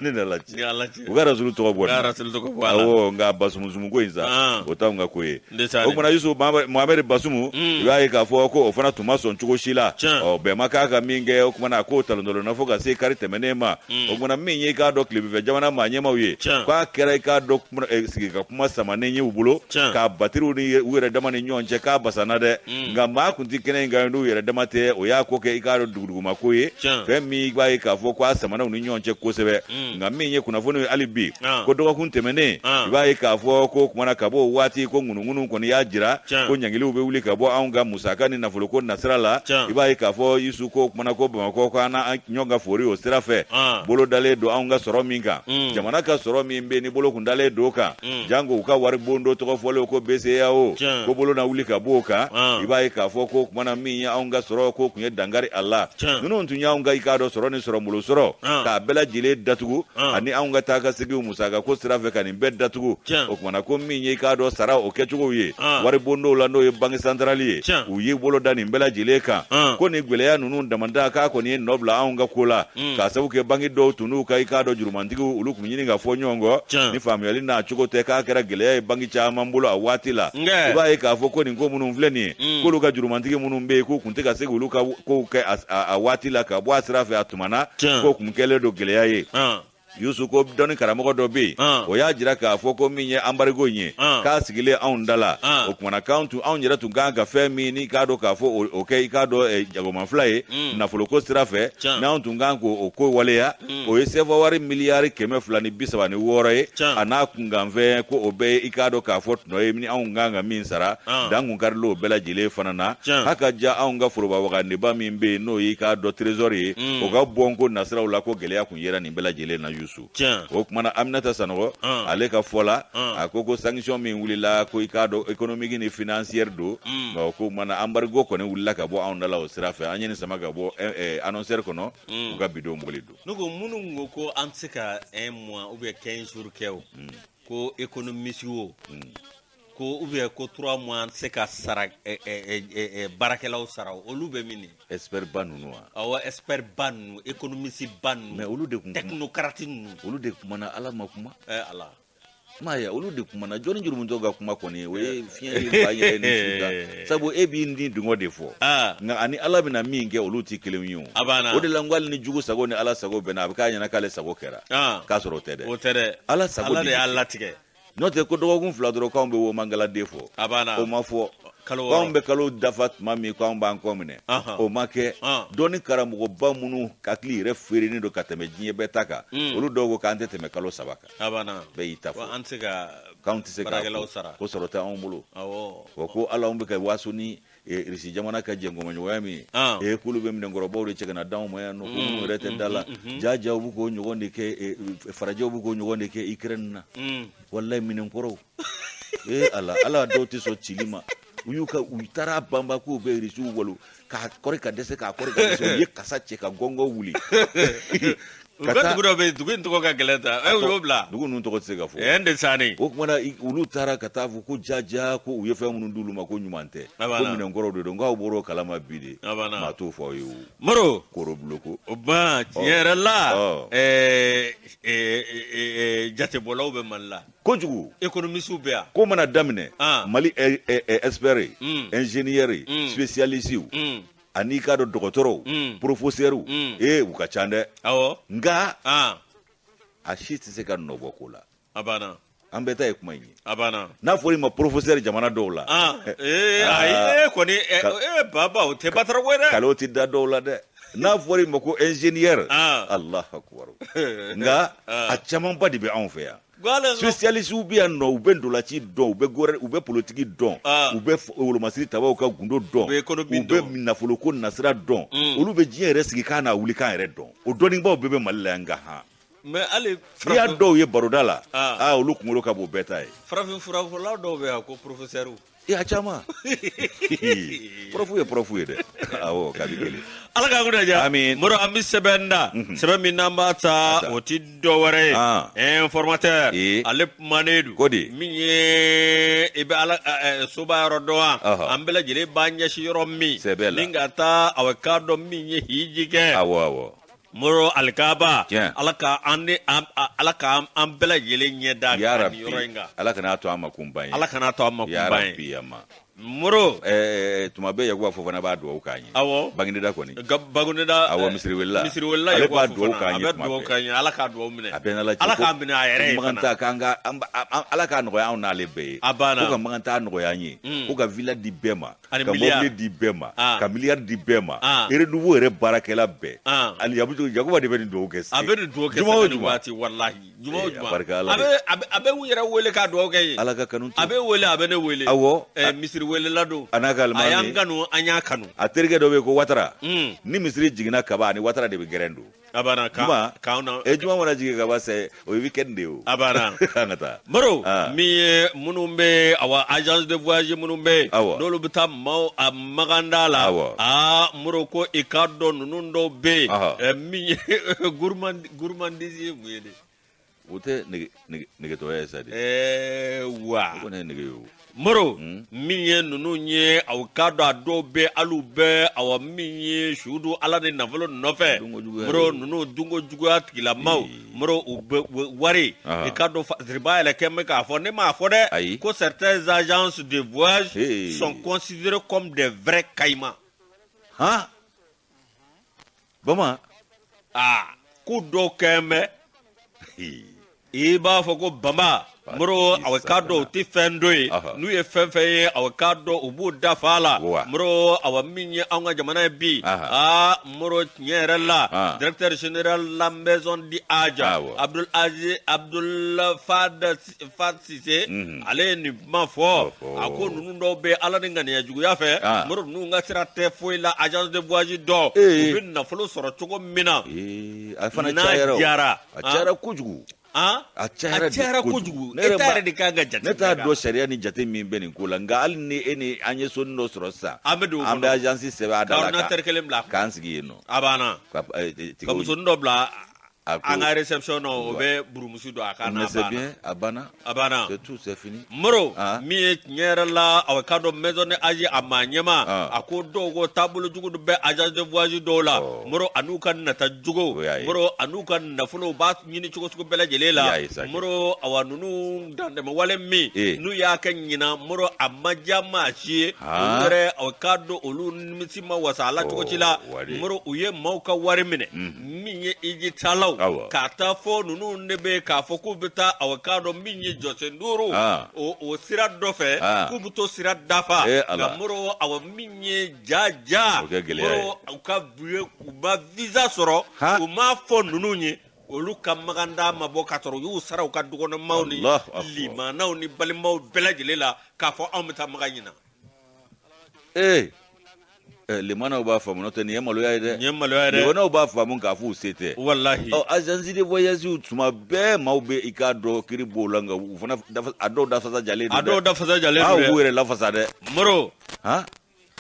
ne ni Ala cɛ, u ka rasulu tɔgɔ bɔ nin na. Awɔ, nka Basumusumu ko in sa, o t'anw ka ko ye. O kumana, Yusu, Mohamed Basumu, i b'a ye k'a fɔ ko o fana tun ma sɔn cogo si la. Ɔ, bɛn ma k'a kan min kɛ, o kumana a k'o talon fo ka se kari tɛmɛnen ma. O kumana, min ye i k'a dɔn tilebinfɛ jamana maa ɲɛmaaw ye, k'a kɛra i k'a dɔn sigi ka kuma samanen ye u bolo, k'a batiriw ni u yɛrɛ dama ni ɲɔgɔn cɛ, k'a basana dɛ. Nka maa kun tɛ kɛnɛ in kan n'u yɛrɛ dama tɛ. O y'a ko kɛ i k'a dɔn duguduguma ko ye, fɛn min i b'a ye k'a fɔ ko a samana u ni ɲɔgɔn cɛ kosɛbɛ. Nka min ye kunnafoni ye hali bi, ko dɔgɔkun tɛmɛnen, i b'a ye k'a fɔ ko kumana ka bɔ o waati, ko ŋunuŋunu kɔni y'a jira ko ɲangiliw bɛ wuli ka bɔ anw ka musaka ni nafoloko nasira la. I b'a ye k'a fɔ, Yusu, ko kumana ko Bamakɔ ko an na ɲɔgɔn ka fori o sira fɛ, bolo dalen don anw ka sɔrɔ min kan, jamana ka sɔrɔ min bɛ ni bolo kun dalen don kan, jango u ka wari bon dɔ tɔgɔ fɔlen ko BCEAO, ko bolo na wuli ka bɔ o kan. I b'a ye k'a fɔ ko kumana min ye anw ka sɔrɔ ko kun ye dankari a la. Ninnu tun y'anw ka i k'a dɔn sɔrɔ ni sɔrɔbolo sɔrɔ k'a bɛɛ lajɛlen datugu, ani anw ka taa ka seginw musaka ko sira fɛ ka nin bɛɛ datugu. O kumana ko min ye i k'a dɔn sara o kɛcogow ye wari bondow la, n'o ye banque centrale ye, u y'i bolo da nin bɛɛ lajɛlen kan. Ko nin gɛlɛya ninnu damada k'a kɔni ye nɔ bila anw ka ko la, k'a sabu kɛ banki dɔw tun n'u ka i k'a dɔn jurumantigiw, olu tun ɲini ka fɔ ɲɔgɔn kɔ ni faamuyali n'a cogo tɛ, k'a kɛra gɛlɛya ye banki caman bolo a waati la. I b'a ye k'a fɔ ko nin ko minnu filɛ nin ye, k'olu ka jurumantigi minnu bɛ yen, k'u tun tɛ ka se k'olu ka kow kɛ a waati la ka bɔ a sira fɛ a tuma na, k'o tun kɛlen don gɛlɛya ye. Yusu, ko dɔnni karamɔgɔ dɔ bɛ yen, o y'a jira k'a fɔ ko min ye embargo in ye, k'a sigilen anw da la, o kumana k'anw tun anw yɛrɛ tun kan ka fɛn min ni k'a dɔn k'a fɔ o kɛ i k'a dɔn jagoma fila ye nafoloko sira fɛ, n'anw tun kan k'o ko waleya, o ye sefa wari miliyari 236 ye, a n'a kunkanfɛn, ko o bɛɛ ye i k'a dɔn k'a fɔ tɔnɔ ye ni anw kan ka min sara. Dan kun karila o bɛɛ lajɛlen fana na. Haka ja anw ka foroba wagandeba min bɛ yen, n'o ye i k'a dɔn trésor ye, o ka bɔnko nasiraw la, ko gɛlɛya kun yera nin bɛɛ lajɛlen na, Yusu. O kumana Aminata Sanɔgɔ, ale ka fɔ la, a ko ko sanction min wulila, ko i k'a dɔn économique ni financière don, nka o ko mana embargo kɔni wulila ka bɔ anw da la o sira fɛ. An ye nin sama ka bɔ Annonceur kɔnɔ, u ka bidon mobili don. Ne ko minnu ko an tɛ se ka un mois ou bien 15 jours kɛ, o ko économiste o ko ou bien ko 3 mois an tɛ se ka sara baarakɛlaw sara, olu bɛ min? Expert ba ninnu wa? Awɔ, expert ba ninnu, économiste ba ninnu. Mais olu de kun technocrate ninnu. Olu de kumana, Ala ma kuma. Ala. M'a ye, olu de kumana. Jɔnni jurumutɔ ka kuma kɔni, o ye fiɲɛ ye ba yɛrɛ ni su kan, sabu e b'i ni dungɔ de fɔ, nka ani Ala bɛna min kɛ, olu tɛ kelen ye. O a banna. O de la n ko hali ni jugu sago ni Ala sago bɛnna, a bɛ k'a ɲɛna k'ale sago kɛra, k'a sɔrɔ o tɛ dɛ. O tɛ dɛ. Ala sago. Ala de y'a latigɛ. N'o tɛ, ko dɔgɔkun 2 dɔrɔn k'anw bɛ womangaladen fɔ, a banna. O ma fɔ. Kalo k'anw 6. Bɛ kalo dafa tuma min k'anw b'an kɔ minɛ, o ma kɛ. Dɔnni karamɔgɔba minnu hakili yɛrɛ feerelen don ka tɛmɛ diɲɛ bɛɛ ta kan, olu dɔw ko k'an tɛ tɛmɛ kalo 3 kan. A banna. Bɛɛ y'i ta Ko fɔ. An tɛ se ka K'anw tɛ se k'a baarakɛlaw fɔ sara. Ko sɔrɔ tɛ anw bolo. Wa ko ala anw bɛ ka waso ni Irisi jamana ka jɛnkɔmaɲɔgɔnya min ye, k'olu bɛ minɛnkɔrɔbaw de cɛ ka na d'anw ma yan nɔ, ko minnu yɛrɛ tɛ da la. Jaja, u bɛ k'o ɲɔgɔn de kɛ, farajɛw bɛ k'o ɲɔgɔn de kɛ Ukraine na. Walayi, minɛnkɔrɔw, ee Ala, ala dɔw tɛ sɔn cili ma. U y'u ka u taara banba k'u bɛ Irisiw walo. K'a kɔri ka dɛsɛ, k'a kɔri ka dɛsɛ, u ye kasa cɛ ka gɔngɔn wuli. U ka dugu dɔ bɛ yen, dugu in tɔgɔ ka gɛlɛn ta, u y'o bila. Dugu ninnu tɔgɔ tɛ se ka fɔ. Ɛn de sani. O tuma na, olu taara ka taa fɔ ko jaja ko u ye fɛn minnu d'olu ma ko ɲuman tɛ, ko minɛnkɔrɔw de don, k'aw bɔra o kalama bi de. Maa t'o fɔ aw ye o. Moro. Koro buloko. O ban tiɲɛ yɛrɛ la, jatebɔlaw bɛ Mali la. Kojugu. Économistes bɛ yan. Ko mana daminɛ. Mali expert, ingénieur, spécialiste, ani k'a dɔn dɔgɔtɔrɔw, professeur, ee u ka ca dɛ. Nka a si tɛ se ka nɔ bɔ ko la. A banna. An bɛɛ ta ye kuma in ye. A banna. N'a fɔra i ma professeur jamana dɔw la. Ayi, e kɔni, e baba, o tɛ batara ko ye dɛ. Kalo tɛ da dɔw la dɛ. N'a fɔra i ma ko ingénieur. Allahu akbar. Nka a camanba de bɛ anw fɛ yan. Spécialistes bɛ yan nɔ, u bɛ ndolaci dɔn, u bɛ gɔrɛ, u bɛ politiki dɔn, u bɛ wolomasiri tabaw ka gundo dɔn, u bɛ nafoloko nasira dɔn, olu bɛ diɲɛ yɛrɛ sigi kan n'a wuli kan yɛrɛ dɔn. O dɔnnibaw bɛɛ bɛ Mali la yan, nka han. Mais hali n'i y'a dɔw ye baroda la, aa, olu kunkolo ka bon bɛɛ ta ye. Farafin furafɔla dɔw bɛ yan ko professeur. E, a caman prof ye prof ye dɛ, awɔ, kabi kelen. Ala k'an kunna diya. Amin. Moro, an bɛ sɛbɛn da, sɛbɛn min n'an b'a ta, o ti dɔ wɛrɛ ye, Informateur, ale kumanen don. Ko di? Min ye i bɛ ala soba yɔrɔ dɔn wa, an bɛɛ lajɛlen b'an ɲɛsin yɔrɔ min sɛbɛ la, ni ka taa a k'a dɔn min ye hiji kɛ. Awɔ awɔ. Moro, alikaba, Ala ka an ni Ala ka an bɛɛ lajɛlen ɲɛ da nin yɔrɔ in kan. Ala kana to an ma kunban ye. Ala kana to an ma kunban ye. Ma. Moro. Tuma bɛɛ Yakuba Fofana b'a dugawu k'an ye. Bagineda kɔni. Bagineda. Awɔ, misiriwelela. Misiriwelela. Ale b'a dugawu k'an ye. A bɛ dugawu k'an ye, Ala k'a dugawu minɛ. A bɛɛ n'Ala cɛ. Ala k'a minɛ a yɛrɛ ye fana. Makan ta k'an ka Ala k'a nɔgɔya anw n'ale bɛɛ ye. A banna. Ko ka Makan ta nɔgɔya an ye. Ko ka villa di bɛɛ ma. Ka mobili di bɛɛ ma, ka miliyari di bɛɛ ma, Renouveau yɛrɛ baarakɛla bɛɛ. Ani Yakuba de bɛ nin dugawu kɛ. A bɛ nin dugawu kɛ juma o juma. Waati, walahi, juma o juma. A bɛ u yɛrɛ wele k'a dugawu kɛ ye. Ala ka kanu. A bɛ wele, a bɛ ne wele. Awɔ. Misiri welela don. A n'a ka alimami. A y'an kanu, an y'a kanu. A terikɛ dɔ bɛ yen ko Watara. Ni misiri jiginna kaba, ani Watara de bɛ gɛrɛn don. A banna. Juma k'anw na. Juma mana jigin kaba sɛ, o ye weekend de ye o. A banna. An ka taa. Moro, min ye minnu bɛ, awa, agence de voyage minnu bɛ yen, n'olu bɛ taa maaw a maganda la. Aa Moro, ko i k'a dɔn ninnu dɔw bɛ yen, min ye gourmandise ye mun ye de? O tɛ negetɔya ye sa de. Wa. O kɔni ye nege ye o. Moro, min ye ninnu ye, aw k'a dɔn a dɔw bɛ hali u bɛ, awa, min ye su don Ala ni nafolo nɔfɛ. Moro, ninnu dunko juguya tigilamaw, Moro, u bɛ wari, i k'a dɔn Fasiriba yɛrɛ kɛn bɛ k'a fɔ, ne m'a fɔ dɛ, ko certaines agences de voyage sont considérées comme des vrais caïmans. Han, bama. Aa, ko dɔw kɛn bɛ i b'a fɔ ko bama. Moro, aw k'a dɔn u tɛ fɛn dɔ ye, n'u ye fɛn fɛn ye, aw k'a dɔn u b'u dafa a la. Moro, awa, min ye anw ka jamana ye bi, aa Moro, tiɲɛ yɛrɛ la, directeur général la maison du Hadj, Abdul Aziz Abdul Fad Fad Sise, ale ye nin kuma fɔ. A ko ninnu dɔw bɛ Ala ni ŋaniya juguya fɛ. Moro, ninnu ka sira tɛ foyi la, agence de voyage dɔ, u bɛ nafolo sɔrɔ cogo min na. A fana cayara. N'a a cayara kojugu. A cayara kojugu. E ta yɛrɛ de kan ka jate. Ne t'a dɔn sariya ni jate min bɛ nin ko la, nka hali ni e ni an ye soni dɔ sɔrɔ sisan, an bɛ don an bɛ agence sɛbɛn a da la, ordinateur kelen bila k'an sigi yen nɔ. A banna. Ka musonin dɔ bila an ka réception na, o bɛ burumusi don a kan na. C'est bien, a banna. A banna. C'est tout, c'est fini. Moro, min ye tiɲɛ yɛrɛ la, a k'a dɔn maison de Hadj a maa ɲɛma, a ko dɔw ko taabolo jugu bɛ agence de voyage dɔw la. Moro, a n'u ka nata jugu, Moro, a n'u ka nafolo, u b'a ɲini cogo sugu bɛɛ lajɛlen la. Moro, awa, ninnu dantɛmɛ wale min n'u y'a kɛ ɲinan, Moro, a ma diya maa si ye. Olu yɛrɛ, a k'a dɔn olu nimisi ma wasa a la cogo ci la. Moro, u ye maaw ka wari minɛ, min ye ijitalaw, k'a taa fɔ ninnu de bɛ k'a fɔ k'u bɛ taa, awa, k'a dɔn min ye jɔsen duuru o sira dɔ fɛ, k'u bɛ to sira dafa. Nka Moro, awa, min ye ja ja, Moro, u ka u ma visa sɔrɔ, u m'a fɔ ninnu ye, olu ka maganda ma bɔ, k'a sɔrɔ u y'u sara u ka dukɔnɔmaw ni limanaw ni balimaw bɛɛ lajɛlen la, k'a fɔ anw bɛ taa Makan ɲinan. Ee, limanaw b'a faamu, n'o tɛ nin ye maloya ye dɛ. Nin ye maloya ye dɛ. Limanaw b'a faamu k'a fɔ u se tɛ. Walahi. Ɔ, agence de voyage, tuma bɛɛ maaw bɛ i k'a dɔn kiiri b'o la, nka u fana a dɔw dafasa jalen don dɛ. A dɔw dafasa jalen don dɛ. U b'u yɛrɛ lafasa dɛ. Moro. Han.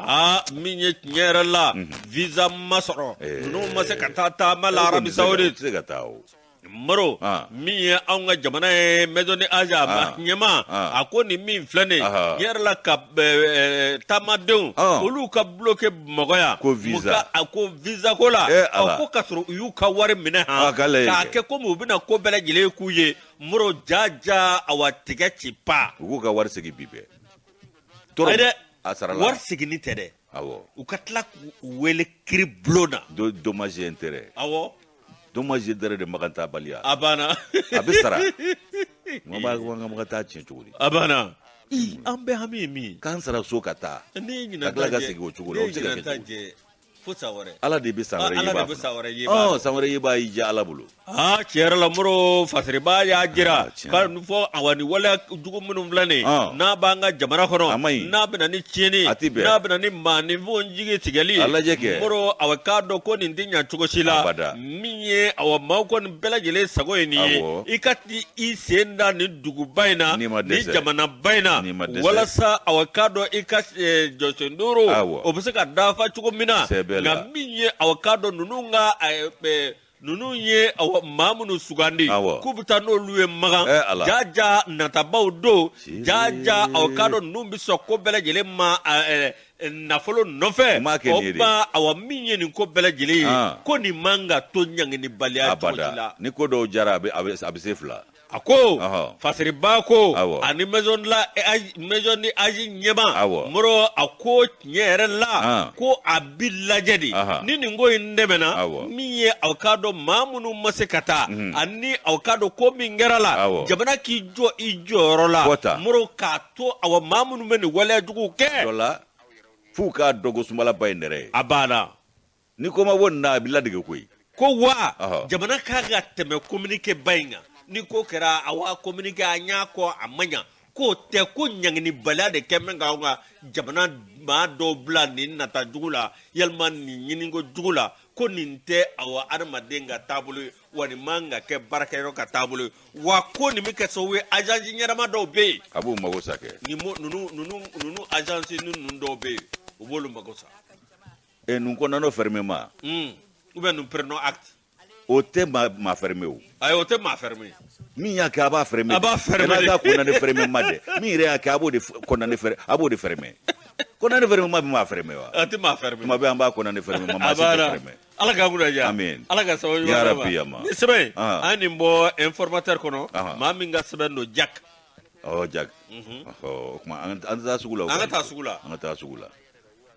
Aa, min ye tiɲɛ yɛrɛ la, visa ma sɔrɔ, ninnu ma se ka taa taama la Arabie Saoudite. Tɛ se ka taa o. Moro, min ye anw ka jamana ye, maison du Hadj a ɲɛmaa, a ko nin min filɛ nin ye, tiɲɛ yɛrɛ la, ka taamadenw olu ka bloqué Bamakɔ yan ko visa, a ko visa ko la, ko ka sɔrɔ u y'u ka wari minɛ han, k'a kɛ komi u bɛna ko bɛɛ lajɛlen k'u ye. Moro, jaja, awa tigɛ ci pa. U k'u ka wari segin bi bɛɛ. Ayi dɛ, a sarala. Wari seginni tɛ dɛ. U ka tila k'u wele kiri bulon na. Dommage intérêt. Awɔ. Dommage intérêt de makan taabaliya. A banna. A bɛ sara. N b'a ko an ka makan taa tiɲɛ cogo di? A banna. I, an bɛɛ hami ye min ye. K'an sara so ka taa. Ne ye ɲinan ta. Ka tila ka segin o cogo la, o bɛ se ka kɛ cogo di? Fo san wɛrɛ. Ala de bɛ san wɛrɛ ye. Ala de bɛ san wɛrɛ ye. Ɔ, san wɛrɛ ye b'a y'i diya Ala bolo. Aa, tiɲɛ yɛrɛ la, Moro, Fasiriba y'a jira k'a fɔ awa ni waleya jugu minnu filɛ nin ye, n'a b'an ka jamana kɔnɔ, a man ɲi, n'a bɛ na ni tiɲɛni ye, a tɛ bɛn, n'a bɛ na ni maaninfinw jigi tigɛli ye. A lajɛ kɛ. Moro, awa k'a dɔn ko nin tɛ ɲɛ cogo si la. Abada. Min ye awa maaw kɔni bɛɛ lajɛlen sago ye nin ye, i ka i sen da nin duguba in na, N'i ma nin dɛsɛ. jamanaba in na, N'i ma dɛsɛ. walasa awa k'a dɔn i ka jɔsen duuru o bɛ se ka dafa cogo min na. Sɛbɛ la. Nka min ye awa k'a dɔn ninnu ka ninnu ye awa maa minnu sugandi k'u bɛ taa n'olu ye Makan, Ala. jaja natabaw don, jaja awa k'a dɔn ninnu bɛ sɔn ko bɛɛ lajɛlen ma nafolo nɔfɛ. U m'a kɛ nin ye de. O ma awa min ye nin ko bɛɛ lajɛlen ye, ko nin man ka to ɲanginibaliya cogo si la. Abada. Ni ko dɔw jara, a bɛ se fila. A ko Fasiriba ko ani maison de la maison du Hadj ɲɛmaa, Moro, a ko tiɲɛ yɛrɛ la, ko a bi lajɛ de ni nin ko in tɛmɛna, min ye aw k'a dɔn maa minnu ma se ka taa, ani aw k'a dɔn ko min kɛra la, jamana k'i jɔ i jɔyɔrɔ la, Moro, k'a to awa maa minnu bɛ nin waleya juguw kɛ. Dɔ la f'u k'a dɔn ko sunbalaba ye nɛrɛ ye. A banna. Ni ko ma bɔ nin na, a bɛ ladege koyi. Ko wa jamana kan ka tɛmɛ communiqué ba in kan. Ni ko kɛra, awa communiqué an y'a kɔ, a ma ɲa, k'o tɛ, ko ɲanginibaliya de kɛ min k'anw ka jamana maa dɔw bila nin nata jugu la, yalima nin ɲiniko jugu la, ko nin tɛ awa adamaden ka taabolo ye, wa nin man ka kɛ baarakɛyɔrɔ ka taabolo ye, wa ko nin bɛ kɛ sababu ye agence ɲɛnama dɔw bɛ yen. A b'u mago sa kɛ. Nin ninnu agence ni ninnu dɔw bɛ yen, u b'olu mago sa. Et nous condamnons fermement. Ou bien nous prenons acte. O tɛ maa fermer o. Ayi, o tɛ maa fermer. Min y'a kɛ, a b'a fermer. A b'a fermer. N'a k'a condamner fermement dɛ. Min yɛrɛ y'a kɛ, a b'o de condamner fermer, a b'o de fermer. Condamner fermement bɛ maa fermer wa? A tɛ maa fermer. Tuma bɛɛ an b'a condamner fermement, maa si tɛ fermer. Ala k'an kunna diya. Amin. Ala ka sababu Ya ɲuman d'an ma. Rabbi, ama. Ni sɛbɛn in, Ah. an ye nin bɔ informateur kɔnɔ. Ah. Maa min ka sɛbɛn don, Jack. Ɔ, Jack. Ɔhɔ, o tuma an tɛ taa sugu la. An ka taa sugu la. An ka taa sugu la.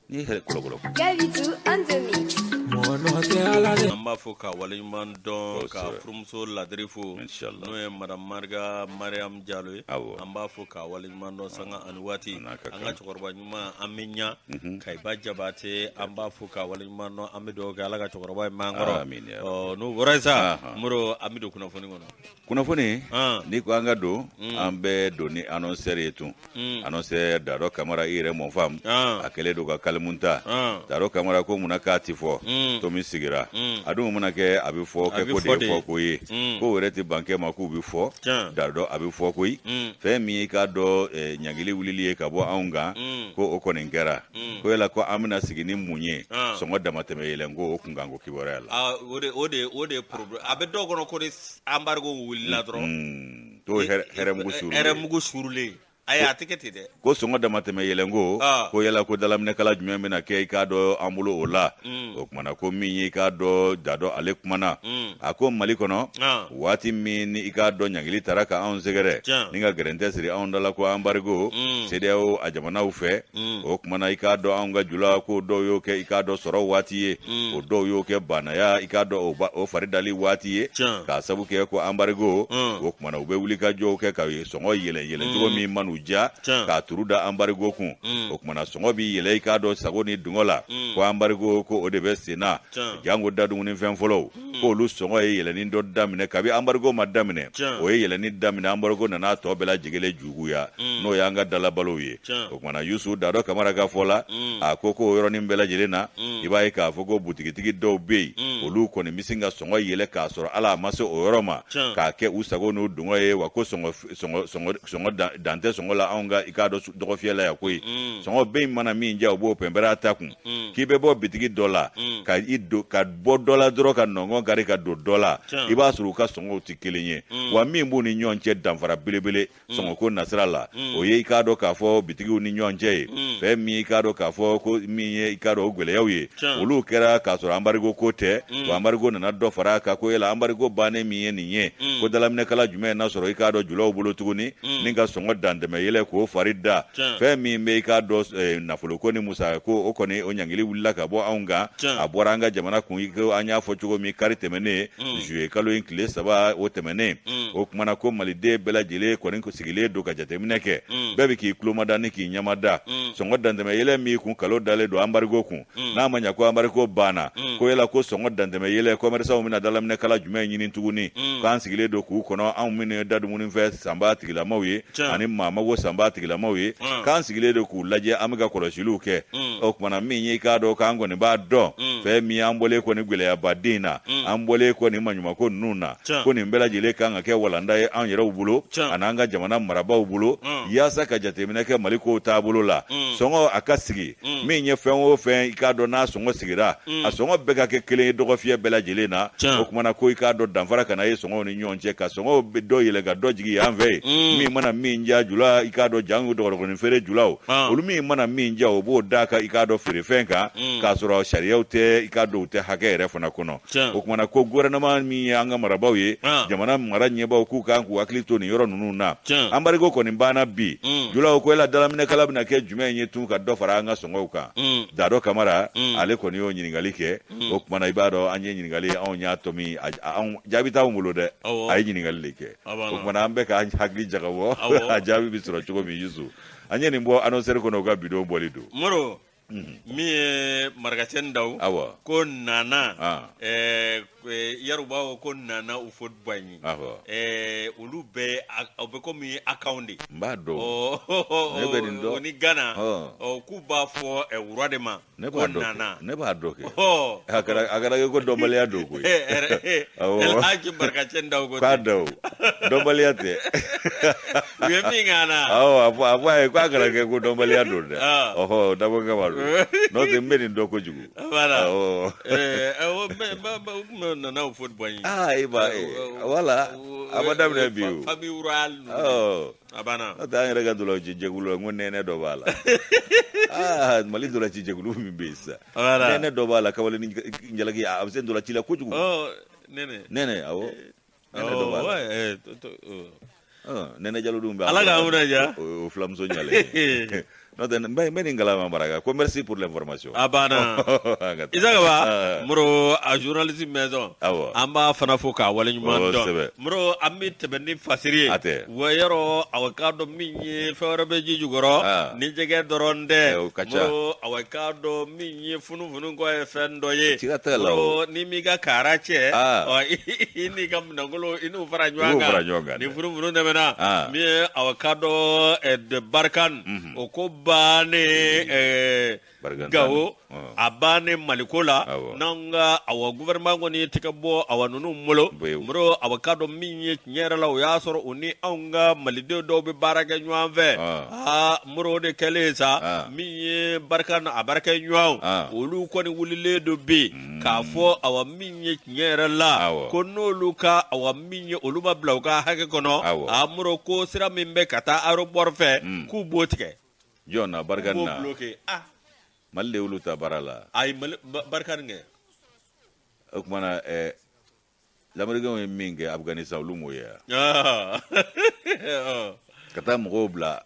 Ni ye hɛrɛ kɔlɔkɔlɔ. Gabitou on the mix. An b'a fɔ ka waleɲuman dɔn ka furumuso ladiri fo, Inshallah. n'o ye madame Mariga Mariam Jalo ye. Awɔ. An b'a fɔ ka waleɲuman dɔn sanga ani waati. N'a ka An ka kan. cɛkɔrɔba ɲuman an bɛ ɲa Kayiba Jabate, an b'a fɔ ka waleɲuman dɔn, an bɛ dugawu kɛ Ala ka cɛkɔrɔba in mɛn an kɔrɔ. Amin ya Rabbi. Ɔ, n'o bɔra yen sa, Ahan. Moro, an bɛ don kunnafoni kɔnɔ. Kunnafoni, Ah. n'i ko an ka don, an bɛ don ni annonceur ye tun. Annonceur Dado Kamara, i yɛrɛ mɔ faamu. Ah. A kɛlen don ka kalimu ta. Ah. Dado Kamara ko munna k'a ti fɔ. To min sigira. A dun mana kɛ, a bɛ fɔ A kɛ bɛ ko fɔ de ye de. fɔ ko ye. Ko yɛrɛ tɛ ban kɛ ma k'u bɛ fɔ. Tiɲɛ. Dado a bɛ fɔ koyi. Fɛn min ye k'a dɔn ɲangili wulili ye ka bɔ anw kan, ko o kɔni kɛra. Ko yala ko an bɛna sigi ni mun ye? Ah. Sɔngɔ damatɛmɛ yɛlɛn ko o kunkanko kibaruya la. Ah, o de ye problème. A bɛ dɔw kɔnɔ ko ni embargo wulila dɔrɔn. T'o hɛrɛ mugu suuru. Hɛrɛ mugu suurulen. Ayi, a tɛ kɛ ten dɛ. Ko sɔngɔ damatɛmɛ yɛlɛnko, Ah. ko yala ko dalaminɛkala jumɛn bɛna kɛ i k'a dɔn an bolo o la. O kumana ko min ye i k'a dɔn Dadɔ ale kumana, a ko Mali kɔnɔ, Ah. waati min ni i k'a dɔn ɲangili taara ka anw sɛgɛrɛ, Tiɲɛ. ni ka gɛrɛntɛ siri anw da la ko embargo CEDEAO a jamanaw fɛ, o kumana i k'a dɔn anw ka jula ko dɔw y'o kɛ i k'a dɔn sɔrɔ waati ye, o dɔw y'o kɛ banaya i k'a dɔn o fari dali waati ye, Tiɲɛ. k'a sabu kɛ ko embargo. O kumana u bɛ wuli ka jɔw kɛ ka sɔngɔ yɛlɛn yɛlɛn cogo min man'u ja, Tiɲɛ. k'a turu da embargo kun. O kumana sɔngɔ b'i yɛlɛ i k'a dɔn sago ni dungɔ la, ko embargo ko o de bɛ sen na. Tiɲɛ. Jango da dumunifɛn fɔlɔw, k'olu sɔngɔ ye yɛlɛnni dɔ daminɛ kabi embargo ma daminɛ. Tiɲɛ. O ye yɛlɛnni daminɛ, embargo nana tɔ bɛɛ lajɛlen juguya, n'o y'an ka dalabalow ye. Tiɲɛ. O kumana Yusu Dadɔ Kamara ka fɔ la, a ko k'o yɔrɔnin bɛɛ lajɛlen na, i b'a ye k'a fɔ ko butigitigi dɔw bɛ yen. Olu kɔni bɛ sin ka sɔngɔ yɛlɛ k'a sɔrɔ ala a ma se o yɔrɔ ma, k'a kɛ u sago n'u dungɔ ye. Wa ko sɔngɔ dan tɛ sɔngɔ la anw ka, i k'a dɔn, dɔgɔfiyɛ la yan koyi. Sɔngɔ bɛ mana min diya, u b'o pɛnpɛrɛ a ta kun. K'i bɛ bɔ bitigi dɔ la ka i don, ka bɔ dɔ la dɔrɔn, ka nɔngɔn kari ka don dɔ la, i b'a sɔrɔ u ka sɔngɔw tɛ kelen ye. Wa min b'u ni ɲɔgɔn cɛ, danfara belebele sɔngɔko nasira la, o ye, i k'a dɔn k'a fɔ, bitigiw ni ɲɔgɔn cɛ ye. Fɛn min, i k'a dɔn k'a fɔ ko min ye, i k'a dɔn, o gɛlɛyaw ye, olu kɛra k'a sɔrɔ embargo ko tɛ. Wa embargo nana dɔ fara a kan ko yala embargo bannen min ye nin ye, ko dalaminɛkala jumɛn n'a sɔrɔ, i k'a dɔn, julaw bolo tuguni ni ka sɔngɔ dantɛmɛ yɛlɛ k'o fari da. Fɛn min bɛ, i k'a dɔn, nafoloko ni musaka ko, o kɔni o ɲangili wulila ka bɔ anw kan. A bɔra an ka jamana kun, i ko an y'a fɔ cogo min, kari tɛmɛnen, juillet kalo in tile 3, o tɛmɛnen. O kumana ko maliden bɛɛ lajɛlen kɔni sigilen don ka jateminɛ kɛ. Bɛɛ bɛ k'i tulomada ni k'i ɲɛmada sɔngɔ dantɛmɛ yɛlɛ min kun kalo dalen don embargo kun. N'a ma ɲa ko embargo banna, ko yala ko sɔngɔ dantɛmɛ yɛlɛ, commerçants bɛna dalaminɛkala jumɛn ɲini tuguni? K'an sigilen don k'u kɔnɔ, anw minnu ye da dumuni fɛ sanbaa tigilamaw ye ani maa mago sanbaa tigilamaw ye, k'an sigilen don k'u lajɛ, an bɛ ka kɔlɔsiliw kɛ. O kumana min ye, i k'a dɔn k'an kɔni b'a dɔn fɛn min, an bɔlen kɔni gɛlɛyabaden na, an bɔlen kɔni maɲumanko ninnu na, ko nin bɛɛ lajɛlen kan ka kɛ walanda ye an yɛrɛw bolo ani an ka jamana marabaaw bolo, yaasa ka jateminɛ kɛ Mali kow taabolo la. Sɔngɔ a ka sigi min ye, fɛn o fɛn, i k'a dɔn, n'a sɔngɔ sigira, a sɔngɔ bɛɛ ka kɛ kelen ye dɔgɔfiyɛ bɛɛ lajɛlen na. O kumana ko, i k'a dɔn, danfara kana ye sɔngɔw ni ɲɔgɔn cɛ, ka sɔngɔw bɛ dɔ yɛlɛ ka dɔ jigin yan fɛ yen. Min mana min diya jula, i k'a dɔn, jango dɔgɔdɔgɔnin feere julaw, olu min mana min diya, o b'o da ka, i k'a dɔn, feerefɛn kan, k'a sɔrɔ sariyaw tɛ, i k'a dɔn, u tɛ hakɛ yɛrɛ fana kɔnɔ. O kumana ko gouvernement min ye an ka marabaaw ye, jamana mara ɲɛbaaw, k'u kan k'u hakili to nin yɔrɔ ninnu na. Embargo kɔni banna bi. Julaw ko yala dalaminɛkala bɛna kɛ jumɛn ye tun ka dɔ fara an ka sɔngɔw kan? Dado Kamara, ale kɔni y'o ɲininkali kɛ. O kumana, i b'a dɔn, an ye ɲininkali, anw y'a tɔ min, anw jaabi t'anw bolo dɛ. A ye ɲininkali de kɛ. O kumana an bɛ k'an hakili jagabɔ a jaabi bɛ sɔrɔ cogo min. Yusu, an ye nin bɔ Annonceur kɔnɔ, u ka bidon bɔli don. Moro, min ye Marakacɛ Daw ko nana, yɛrɛ b'a fɔ ko nana Houphouët-Boigny, olu bɛɛ o bɛ komi akaw de. N b'a dɔn, ne bɛ nin dɔn. O ni Gana, k'u b'a fɔ wura de ma. Ne b'a dɔn, ne b'a dɔn kɛ. A kɛra kɛ ko dɔnbaliya don koyi. Elhaji Marakacɛ Daw ko. K'a dɔn, dɔnbaliya tɛ. U ye min k'an na. Awɔ, a fɔ a ye k'a kana kɛ ko dɔnbaliya don dɛ. Ɔhɔ, dabɔ kama don, n'o tɛ n bɛ nin dɔn kojugu. Voilà. Awɔ. U tun bɛ nana Houphouët-Boigny. Aa, e b'a wala a ma daminɛ bi o. Famille royale ninnu. A banna. N'o tɛ an yɛrɛ ka dolaci jɛkulu la, n ko nɛnɛ dɔ b'a la. Aa, Mali dolaci jɛkulu min bɛ yen sisan. Voilà. Nɛnɛ dɔ b'a la, kamalen ni jalaki, a bɛ se dolaci la kojugu. Nɛnɛ. Nɛnɛ, awɔ. Nɛnɛ dɔ b'a la. Nɛnɛ Jalo dun bɛ. Ala k'an kunna diya. O filamuso ɲalen. N'o tɛ, n bɛ nin kalama Maraka ko merci pour l'information. A banna. Isa Kaba, Moro a journaliste maison. Awɔ. An b'a fana fo k'a waleɲuman dɔn. Moro, an bɛ tɛmɛ ni fasiri ye. A tɛ. Wa yɔrɔ, awa, k'a dɔn min ye, fɛn wɛrɛ bɛ ji jukɔrɔ ni jɛgɛ dɔrɔn tɛ. O ka ca. Moro, awa, k'a dɔn min ye, funufunu kɔ ye fɛn dɔ ye. Siga t'a la o. Ni m'i ka kara cɛ, i n'i ka minɛnkolo, i n'u fara ɲɔgɔn kan. I n'u fara ɲɔgɔn kan. Ni funufunu tɛmɛna, min ye, awa, k'a dɔn, Barkhane, o ko bannen Gawo, a bannen Maliko la. N'an ka, awa, gouvernement kɔni ye tɛgɛ bɔ, awa, ninnu bolo. Moro, awa, k'a dɔn min ye, tiɲɛ yɛrɛ la, o y'a sɔrɔ u ni anw ka malidenw dɔw bɛ baara kɛ ɲɔgɔn fɛ. Aa Moro, o de kɛlen sa, min ye Barkhane a baarakɛ ɲɔgɔn, olu kɔni wulilen don bi k'a fɔ, awa, min ye tiɲɛ yɛrɛ la, ko n'olu ka, awa, min ye, olu ma bila u ka hakɛ kɔnɔ. A Moro, ko sira min bɛ ka taa aéroport fɛ, k'u b'o tigɛ. Jɔn na? Barkhane na? K'u b'o bloqué. Mali de y'olu ta baara la. Ayi, Mali Barkhane kɛ. O kumana l'Américain ye min kɛ Afghanistan, olu m'o ye wa? Ka taa mɔgɔw bila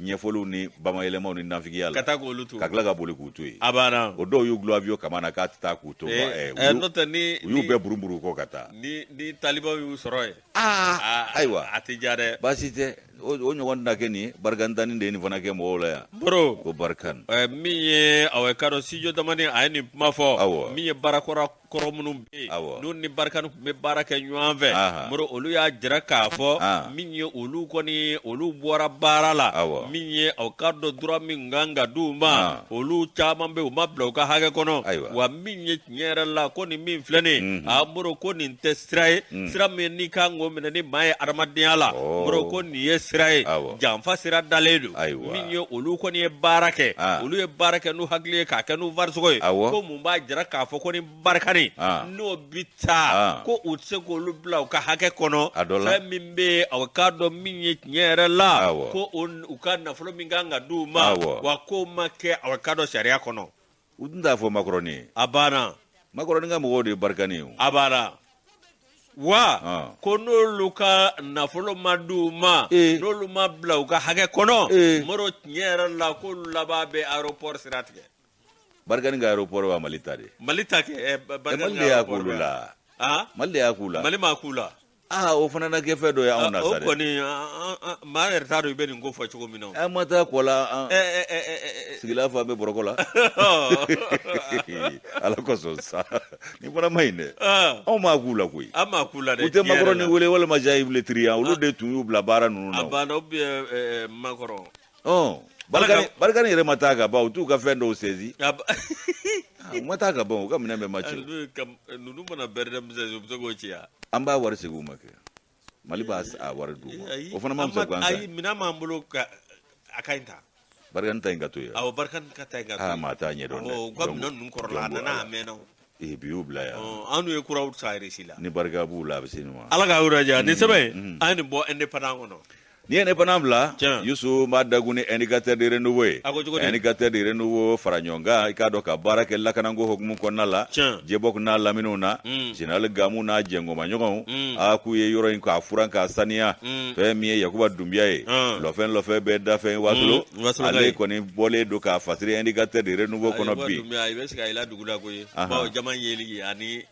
ɲɛfɔliw ni bamayɛlɛmaw ni nafigiya la. Ka taa k'olu to. Ka tila ka boli k'u to yen. A banna. O dɔw y'u gulon avion kama na k'a tɛ taa k'u to. N'o tɛ ni. U y'u bɛɛ buruburu kɔ ka taa. Ni talibanw y'u sɔrɔ yen. Aa, ayiwa. A tɛ diya dɛ. Baasi tɛ, o ɲɔgɔn tɛna kɛ nin ye. Barkhane tanni de ye nin fana kɛ mɔgɔw la yan. Moro. Ko Barkhane. Min ye, awa, k'a dɔn, Studio Damani, a ye nin kuma fɔ. Awɔ. Min ye baarakɔrɔ kɔrɔ minnu bɛ yen, n'u ni Barkhane tun bɛ baara kɛ ɲɔgɔn fɛ, Moro, olu y'a jira k'a fɔ min ye, olu kɔni, olu bɔra baara la. la min ye aw k'a dɔn droit min kan ka d'u ma, olu caman bɛ u ma bila u ka hakɛ kɔnɔ. Wa min ye tiɲɛ yɛrɛ la, ko nin min filɛ nin, a Moro, ko nin tɛ sira ye, sira min n'i kan k'o minɛ ni maa ye adamadenya la. Moro, ko nin ye sira ye, janfa sira dalen don. Min ye olu kɔni ye baara kɛ, olu ye baara kɛ n'u hakili ye, k'a kɛ n'u farisogo ye. Ko mun b'a jira k'a fɔ ko ni Barkhane n'o bi taa, ko u tɛ se k'olu bila u ka hakɛ kɔnɔ? Fɛn min bɛ yen, aw k'a dɔn min ye tiɲɛ yɛrɛ la, ko u ka nafolo min kan ka d'u ma, wa k'o ma kɛ, aw k'a dɔn, sariya kɔnɔ. U dun t'a fɔ Macron ye. A banna. Macron ka mɔgɔw de ye Barkhane ye. A banna. Wa ko n'olu ka nafolo ma d'u ma, n'olu ma bila u ka hakɛ kɔnɔ, Moro, tiɲɛ yɛrɛ la, k'olu laban bɛ aéroport sira tigɛ. Barkhane ka aéroport b'a Mali ta de. Mali ta kɛ. Mali de y'a k'olu la. Mali de y'a k'u la. Mali m'a k'u la. Aa, o fana na kɛ fɛn dɔ ye anw na sa dɛ. O kɔni, maa yɛrɛ t'a dɔn i bɛ nin ko fɔ cogo min na. An ma taa kɔ la, an sigila fan bɛ bɔrɔkɔ la. Ala kosɔn sa, nin fana ma ɲi dɛ. Anw m'a k'u la koyi. An m'a k'u la dɛ. U tɛ Macron ni wele walima Jean-Yves Le Drian, olu de tun y'u bila baara ninnu na. A banna, ou bien Macron. Barkhane yɛrɛ ma taa ka ban, u t'u ka fɛn dɔw saisi. U ma taa ka ban, u ka minɛn bɛɛ ma ci. Ninnu mana BRDM saisi, u bɛ se k'o ci wa? An b'a wari segin u ma kɛ. Mali b'a a wari d'u ma. O fana ma fisa gansan. Ayi, minɛn b'an bolo ka a ka ɲi ta. Barkhane ta in ka to yen. Awɔ, Barkhane ka ta in ka to yen. Aa, maa t'a ɲɛdɔn dɛ. U ka minɛn ninnu kɔrɔla, a nana a mɛnna o. Ee, bi y'u bila yan. An dun ye kuraw san Russie la. Ni barika b'u la, a bɛ se nin ma. Ala ka yɔrɔ diya. Nin sɛbɛn in, an ye nin bɔ Indépendant kɔnɔ. N'i ye Indépendant bila, Yusu, n b'a dagun ni Indicateur de Renouveau ye. A ko cogo di? Indicateur de Renouveau, fara ɲɔgɔn kan, i k'a dɔn, ka baara kɛ lakanako hukumu kɔnɔna la Jebɔk n'a laminiw na, général Gamu n'a jɛngomaɲɔgɔnw, a k'u ye yɔrɔ in k'a furan k'a saniya. Fɛn min ye Yakuba Dunbiya ye, lɔfɛn lɔfɛn bɛɛ dafɛn Wasolo, ale kɔni bɔlen don k'a fasiri Indicateur de Renouveau kɔnɔ bi. I bɛ sigi a la dugu la koyi, bawo jama yeli ani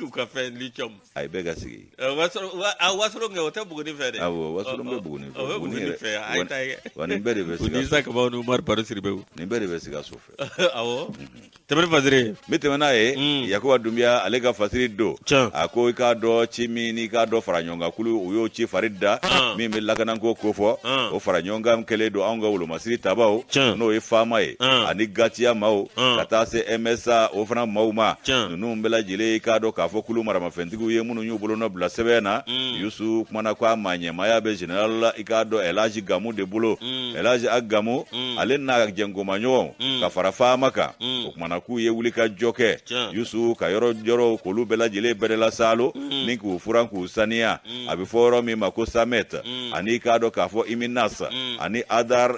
u ka fɛn lithium. A ye bɛɛ ka sigi. Wasolon kɛ, o tɛ Buguni fɛ dɛ. Awɔ, Wasolon bɛ Buguni fɛ. O bɛ Buguni fɛ, a ye taa ye. Wa nin bɛɛ de bɛ Sikaso. Isa Kabaw ni Umaru Baro Sidibew. Nin bɛɛ de bɛ Sikaso fɛ. Awɔ. Tɛmɛ ni fasiri ye. N bɛ tɛmɛ n'a ye. Yakuba Dunbiya, ale ka fasiri don. A ko i k'a dɔn, ci min n'i k'a dɔn fara ɲɔgɔnkan kulu, u y'o ci fari da min bɛ lakanako kofɔ, o fara ɲɔgɔnkan kɛlen don anw ka wolomasiri tabaw, n'o ye FAMa ye ani GATIA maaw, ka taa se MSA o fana maaw ma. Ninnu bɛɛ lajɛlen, i k'a dɔn k'a fɔ kulu maramafɛntigiw ye minnu y'u bolonɔ bila sɛbɛn na. Yusu kumana ko a maa ɲɛmaaya bɛ général la, i k'a dɔn, Elhaji Gamu de bolo. Elhaji Ag Gamu, ale n'a jɛnkomaɲɔgɔnw ka fara FAMa kan, o kumana k'u ye wulikajɔ kɛ, Yusu, ka yɔrɔ yɔrɔw k'olu bɛɛ lajɛlen bɛrɛla saalo ni k'u furan k'u saniya. A bɛ fɔ yɔrɔ min ma ko Samet, ani i k'a dɔn k'a fɔ Iminas ani Adar,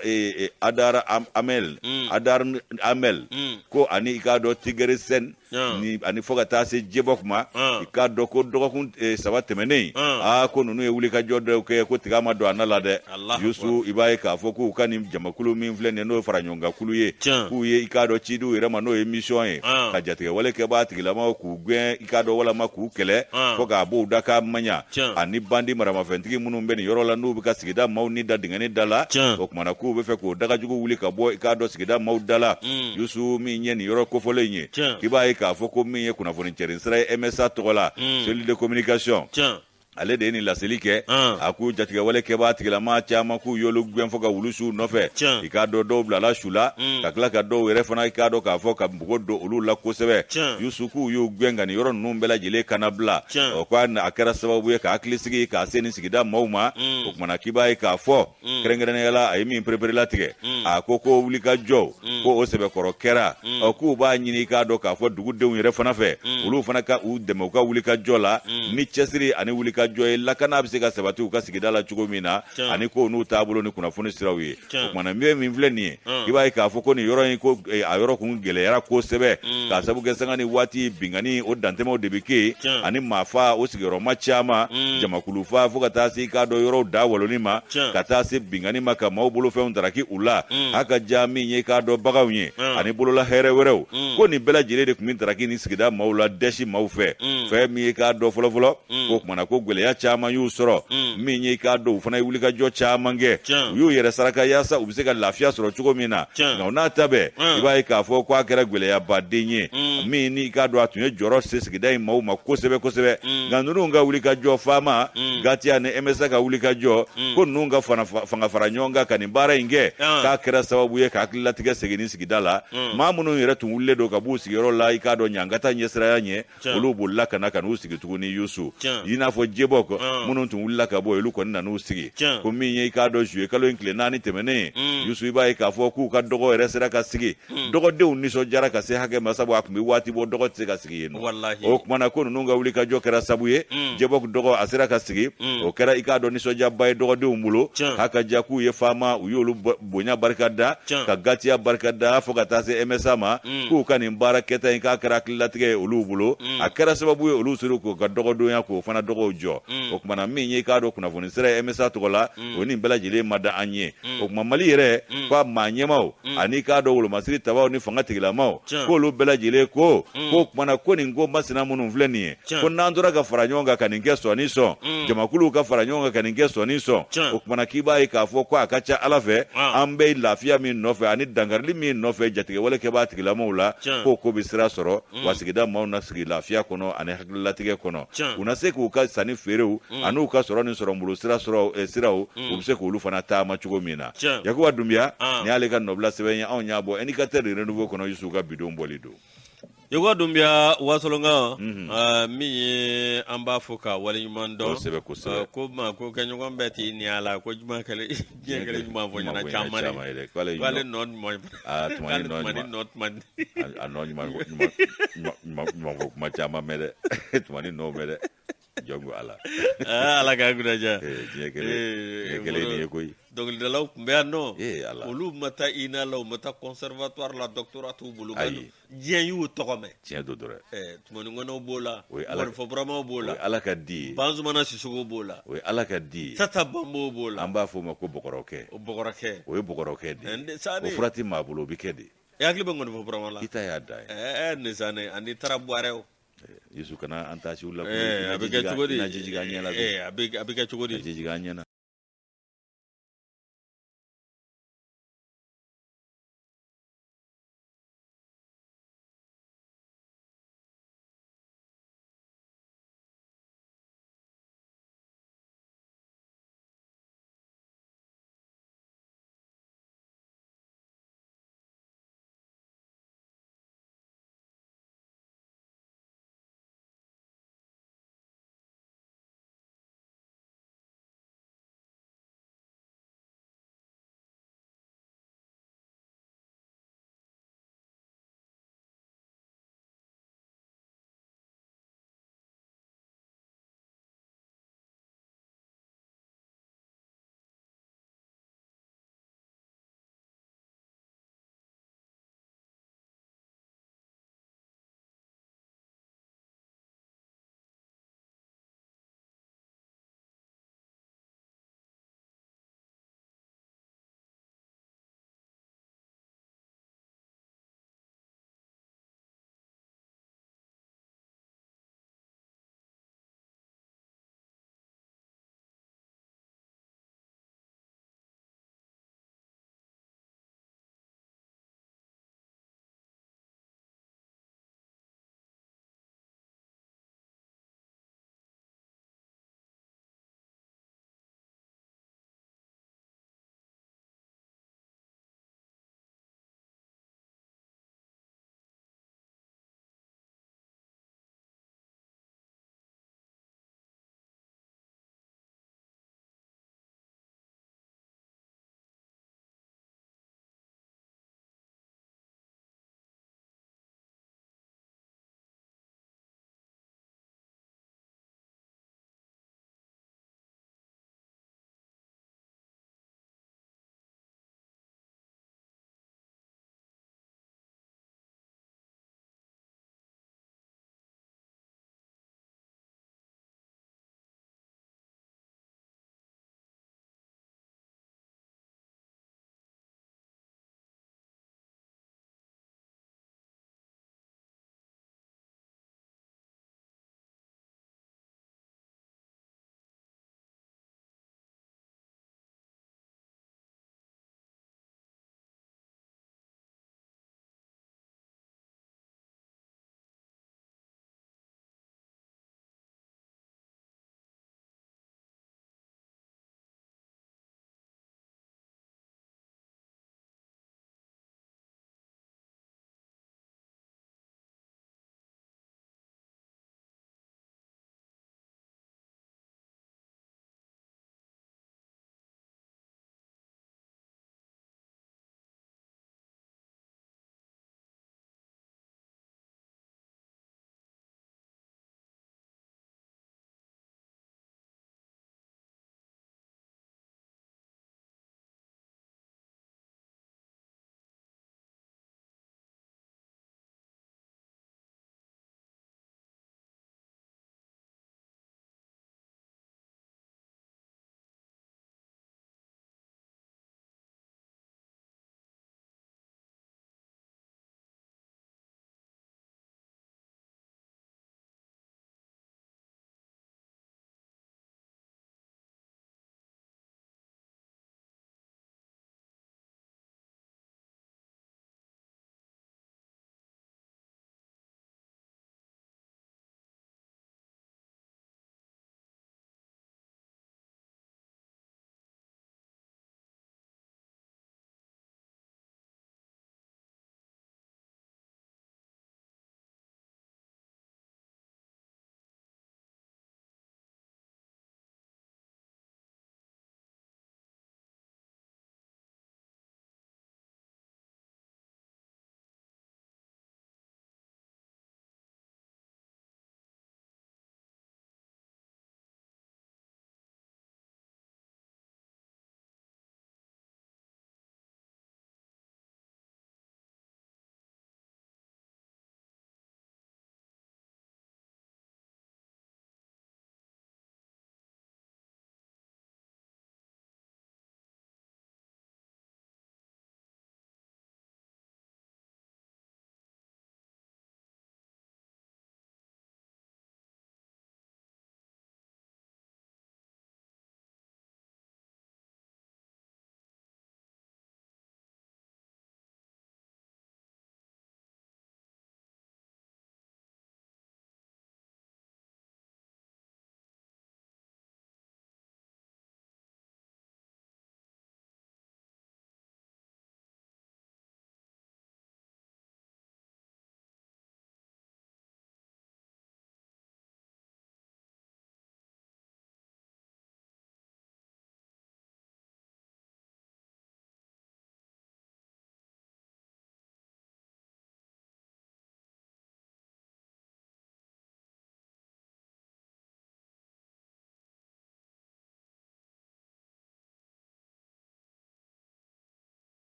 Adar Amel, Adar Amel ko, ani i k'a dɔn Tigeresɛn ni ani fo ka taa se Jebɔk ma. I k'a dɔn ko dɔgɔkun 3 tɛmɛnen, aa, ko ninnu ye wulikajɔ dɔw kɛ, ko tiga ma don a na la dɛ. Yusu, i b'a ye k'a fɔ k'u ka nin jamakulu min filɛ nin ye, n'o ye fara ɲɔgɔnkan kulu ye, k'u ye, i k'a dɔn, ci d'u yɛrɛ ma, n'o ye mission ye, ka jatigɛwale kɛbaa tigilamaw k'u gɛn, i k'a dɔn, walama k'u kɛlɛ fo k'a b'u da k'a maɲa, ani bandi maramafɛntigi minnu bɛ nin yɔrɔ la, n'u bɛ ka sigida maaw ni da dingɛni da la. O kumana k'u bɛ fɛ k'o dagajugu wuli ka bɔ, i k'a dɔn, sigida maaw da la. Yusu, min ye nin yɔrɔ kofɔlen ye, k'i b'a ye k'a fɔ ko min ye kunnafoni cɛrin sira ye MSA tɔgɔ la, cellule de communication, ale de ye nin laseli kɛ. A ko jatigɛwale kɛbaa tigilama caman, k'u y'olu gɛn fo ka wulu su nɔfɛ. I k'a dɔn, dɔw bilala su la, ka tila ka dɔw yɛrɛ fana, i k'a dɔn k'a fɔ, ka npogo don olu la kosɛbɛ. Yusu, k'u y'u gɛn ka nin yɔrɔ ninnu bɛɛ lajɛlen kana bila. O ko a kɛra sababu ye ka hakili sigi k'a se nin sigida maaw ma. O kumana k'i b'a ye k'a fɔ, kɛrɛnkɛrɛnnenya la, a ye min pereperelatigɛ, a ko ko wulikajɔ ko o sɛbɛkɔrɔ kɛra. Ɔ, k'u b'a ɲini, i k'a dɔn k'a fɔ, dugudenw yɛrɛ fana fɛ, olu fana ka u dɛmɛ u ka wulikajɔ la ni cɛsiri ani wulikajɔ ye, lakana bɛ se ka sabati u ka sigida la cogo min na, ani ko n'u taabolo ni kunnafoni siraw ye. O kumana min filɛ nin ye, i b'a ye k'a fɔ ko nin yɔrɔ in, ko a yɔrɔ kun gɛlɛyara kosɛbɛ, k'a sabu kɛ sanga ni waati binkanni o dantɛmɛw de bɛ kɛ yen, ani maafa o sigiyɔrɔma caman, jamakulufa, fo ka taa se, i k'a dɔn, yɔrɔw da waloni ma, ka taa se binkanni ma, ka maaw bolofɛnw taraki u la, a ka ja min ye, k'a dɔn, baganw ye ani bolola hɛrɛ wɛrɛw, ko nin bɛɛ lajɛlen de tun bɛ taraki ni sigida maaw la dɛsi maaw fɛ. Fɛn min ye, k'a dɔn, fɔlɔfɔlɔ, k'o kumana ko gɛlɛya caman y'u sɔrɔ, min ye, k'a dɔn, u fana ye wulikajɔ caman kɛ, u y'u yɛrɛ saraka yaasa u bɛ se ka lafiya sɔrɔ cogo min na. Nka o n'a ta bɛɛ, i b'a ye k'a fɔ ko a kɛra gɛlɛyabaden ye min ni, i k'a dɔn, a tun ye jɔrɔ se sigida in maaw ma kosɛbɛ kosɛbɛ. Nka ninnu ka wulikajɔ, FAMa, GATIA ni MSA ka wulikajɔ, ko ninnu ka fanga fanga fara ɲɔgɔn kan ka nin baara in kɛ, k'a kɛra sababu ye ka hakililatigɛ segin nin sigida la. Maa minnu yɛrɛ tun wulilen don ka b'u sigiyɔrɔ la, i k'a dɔn, ɲangata ɲɛsiranya ɲɛ, olu bolila ka na ka n'u sigi tuguni. Yusu, i n'a fɔ Jebɔk, minnu tun wulila ka bɔ, olu kɔni nan'u sigi. Ko min ye, i k'a dɔn, juillet kalo in tile 4 tɛmɛnen, Yusu, i b'a ye k'a fɔ k'u ka dɔgɔ yɛrɛ sera ka sigi. Dɔgɔdenw nisɔndiyara ka se hakɛ ma, sabu a tun bɛ waati bɔ dɔgɔ tɛ se ka sigi yen nɔ. O tuma na ko ninnu ka wuli ka jɔ kɛra sabu ye Jebɔk dɔgɔ a sera ka sigi. O kɛra, i k'a dɔn, nisɔndiyaba ye dɔgɔdenw bolo. K'a ka diya k'u ye faama, u y'olu bonya barika da, ka gatiya barika da, fo ka taa se MSA ma, k'u ka nin baara kɛta in, k'a kɛra hakililatigɛ ye olu bolo. A kɛra sababu ye olu sera k'u ka dɔgɔdonya, k'o fana dɔgɔw jɔ. O tuma na, min ye, i k'a dɔn, kunnafoni sira ye MSA tɔgɔ la, o nin bɛɛ lajɛlen ma da an ye. O tuma Mali yɛrɛ ko a maa ɲɛmaaw ani, k'a dɔn, wolomasiri tabaw ni fanga tigilamaw, k'olu bɛɛ lajɛlen ko k'o tuma na ko nin ko masina minnu filɛ nin ye, ko n'an tora ka fara ɲɔgɔn kan ka nin kɛ sɔn ni sɔn, jamakuluw ka fara ɲɔgɔn kan ka nin kɛ sɔn ni sɔn, o tuma na k'i b'a ye k'a fɔ ko a ka ca Ala fɛ, an bɛ lafiya min nɔfɛ ani dankarili min nɔfɛ jatigɛwale kɛbaa tigilamaw la, k'o ko bɛ sira sɔrɔ, wa sigida maaw na sigi lafiya kɔnɔ ani hakililatigɛ kɔnɔ. U na se k'u ka sanni feerew an'u ka sɔrɔ ni sɔrɔbolo sira sɔrɔ siraw, u bɛ se k'olu fana taama cogo min na. Yakuba Dunbiya, nin y'ale ka nɔbila sɛbɛn ye. Anw y'a bɔ Indicateur du Renouveau kɔnɔ. Yusu ka bidon bɔli don. Yakuba Dunbiya Wasolonka, min ye an b'a fɔ ka waleɲuman dɔn. Kosɛbɛ, kosɛbɛ. Ko ma ko kɛ ɲɔgɔn bɛɛ t'i ni a la ko juma kɛlɛ diɲɛ kɛlɛ ɲuman fɔ ɲɛna caman de k'ale nɔ ɲuman. Aa, tuma ni nɔ ɲuman, a nɔ ɲuman ɲuman fɔ kuma caman mɛn dɛ, tuma ni nɔ mɛn dɛ, jɔn ko Ala. Ala k'a kunna diya. Diɲɛ kɛlen, diɲɛ kɛlen nin ye koyi. Dɔnkilidalaw tun bɛ yan nɔ. Ee Ala. Olu ma taa INA la, u ma taa conservatoire la, doctorat t'u bolo. Ayi. Diɲɛ y'u tɔgɔ mɛn. Tiɲɛ don dɔrɔn. Tumani Ŋɔnɛw b'o la. O ye Ala, Ŋɔnifɔ Buramaw b'o la. O ye Ala ka di ye. Banzumana Sisoko b'o la. O ye Ala ka di ye. Tata Banbo b'o la. An b'a fɔ o ma ko bɔgɔrɔkɛ. O bɔgɔrɔkɛ. O ye bɔgɔrɔkɛ de ye. O fura tɛ maa bolo, o bɛ kɛ de. I hakili bɛ Ŋɔnifɔ Burama la. I ta y'a dan ye. Ɛɛ nin ani Tara Buwarɛw. Yesu kana an taasiw la. A bɛ kɛ cogo di? Na ji jigin an ɲɛ la. A bɛ kɛ cogo di? Ji jigin an ɲɛ na.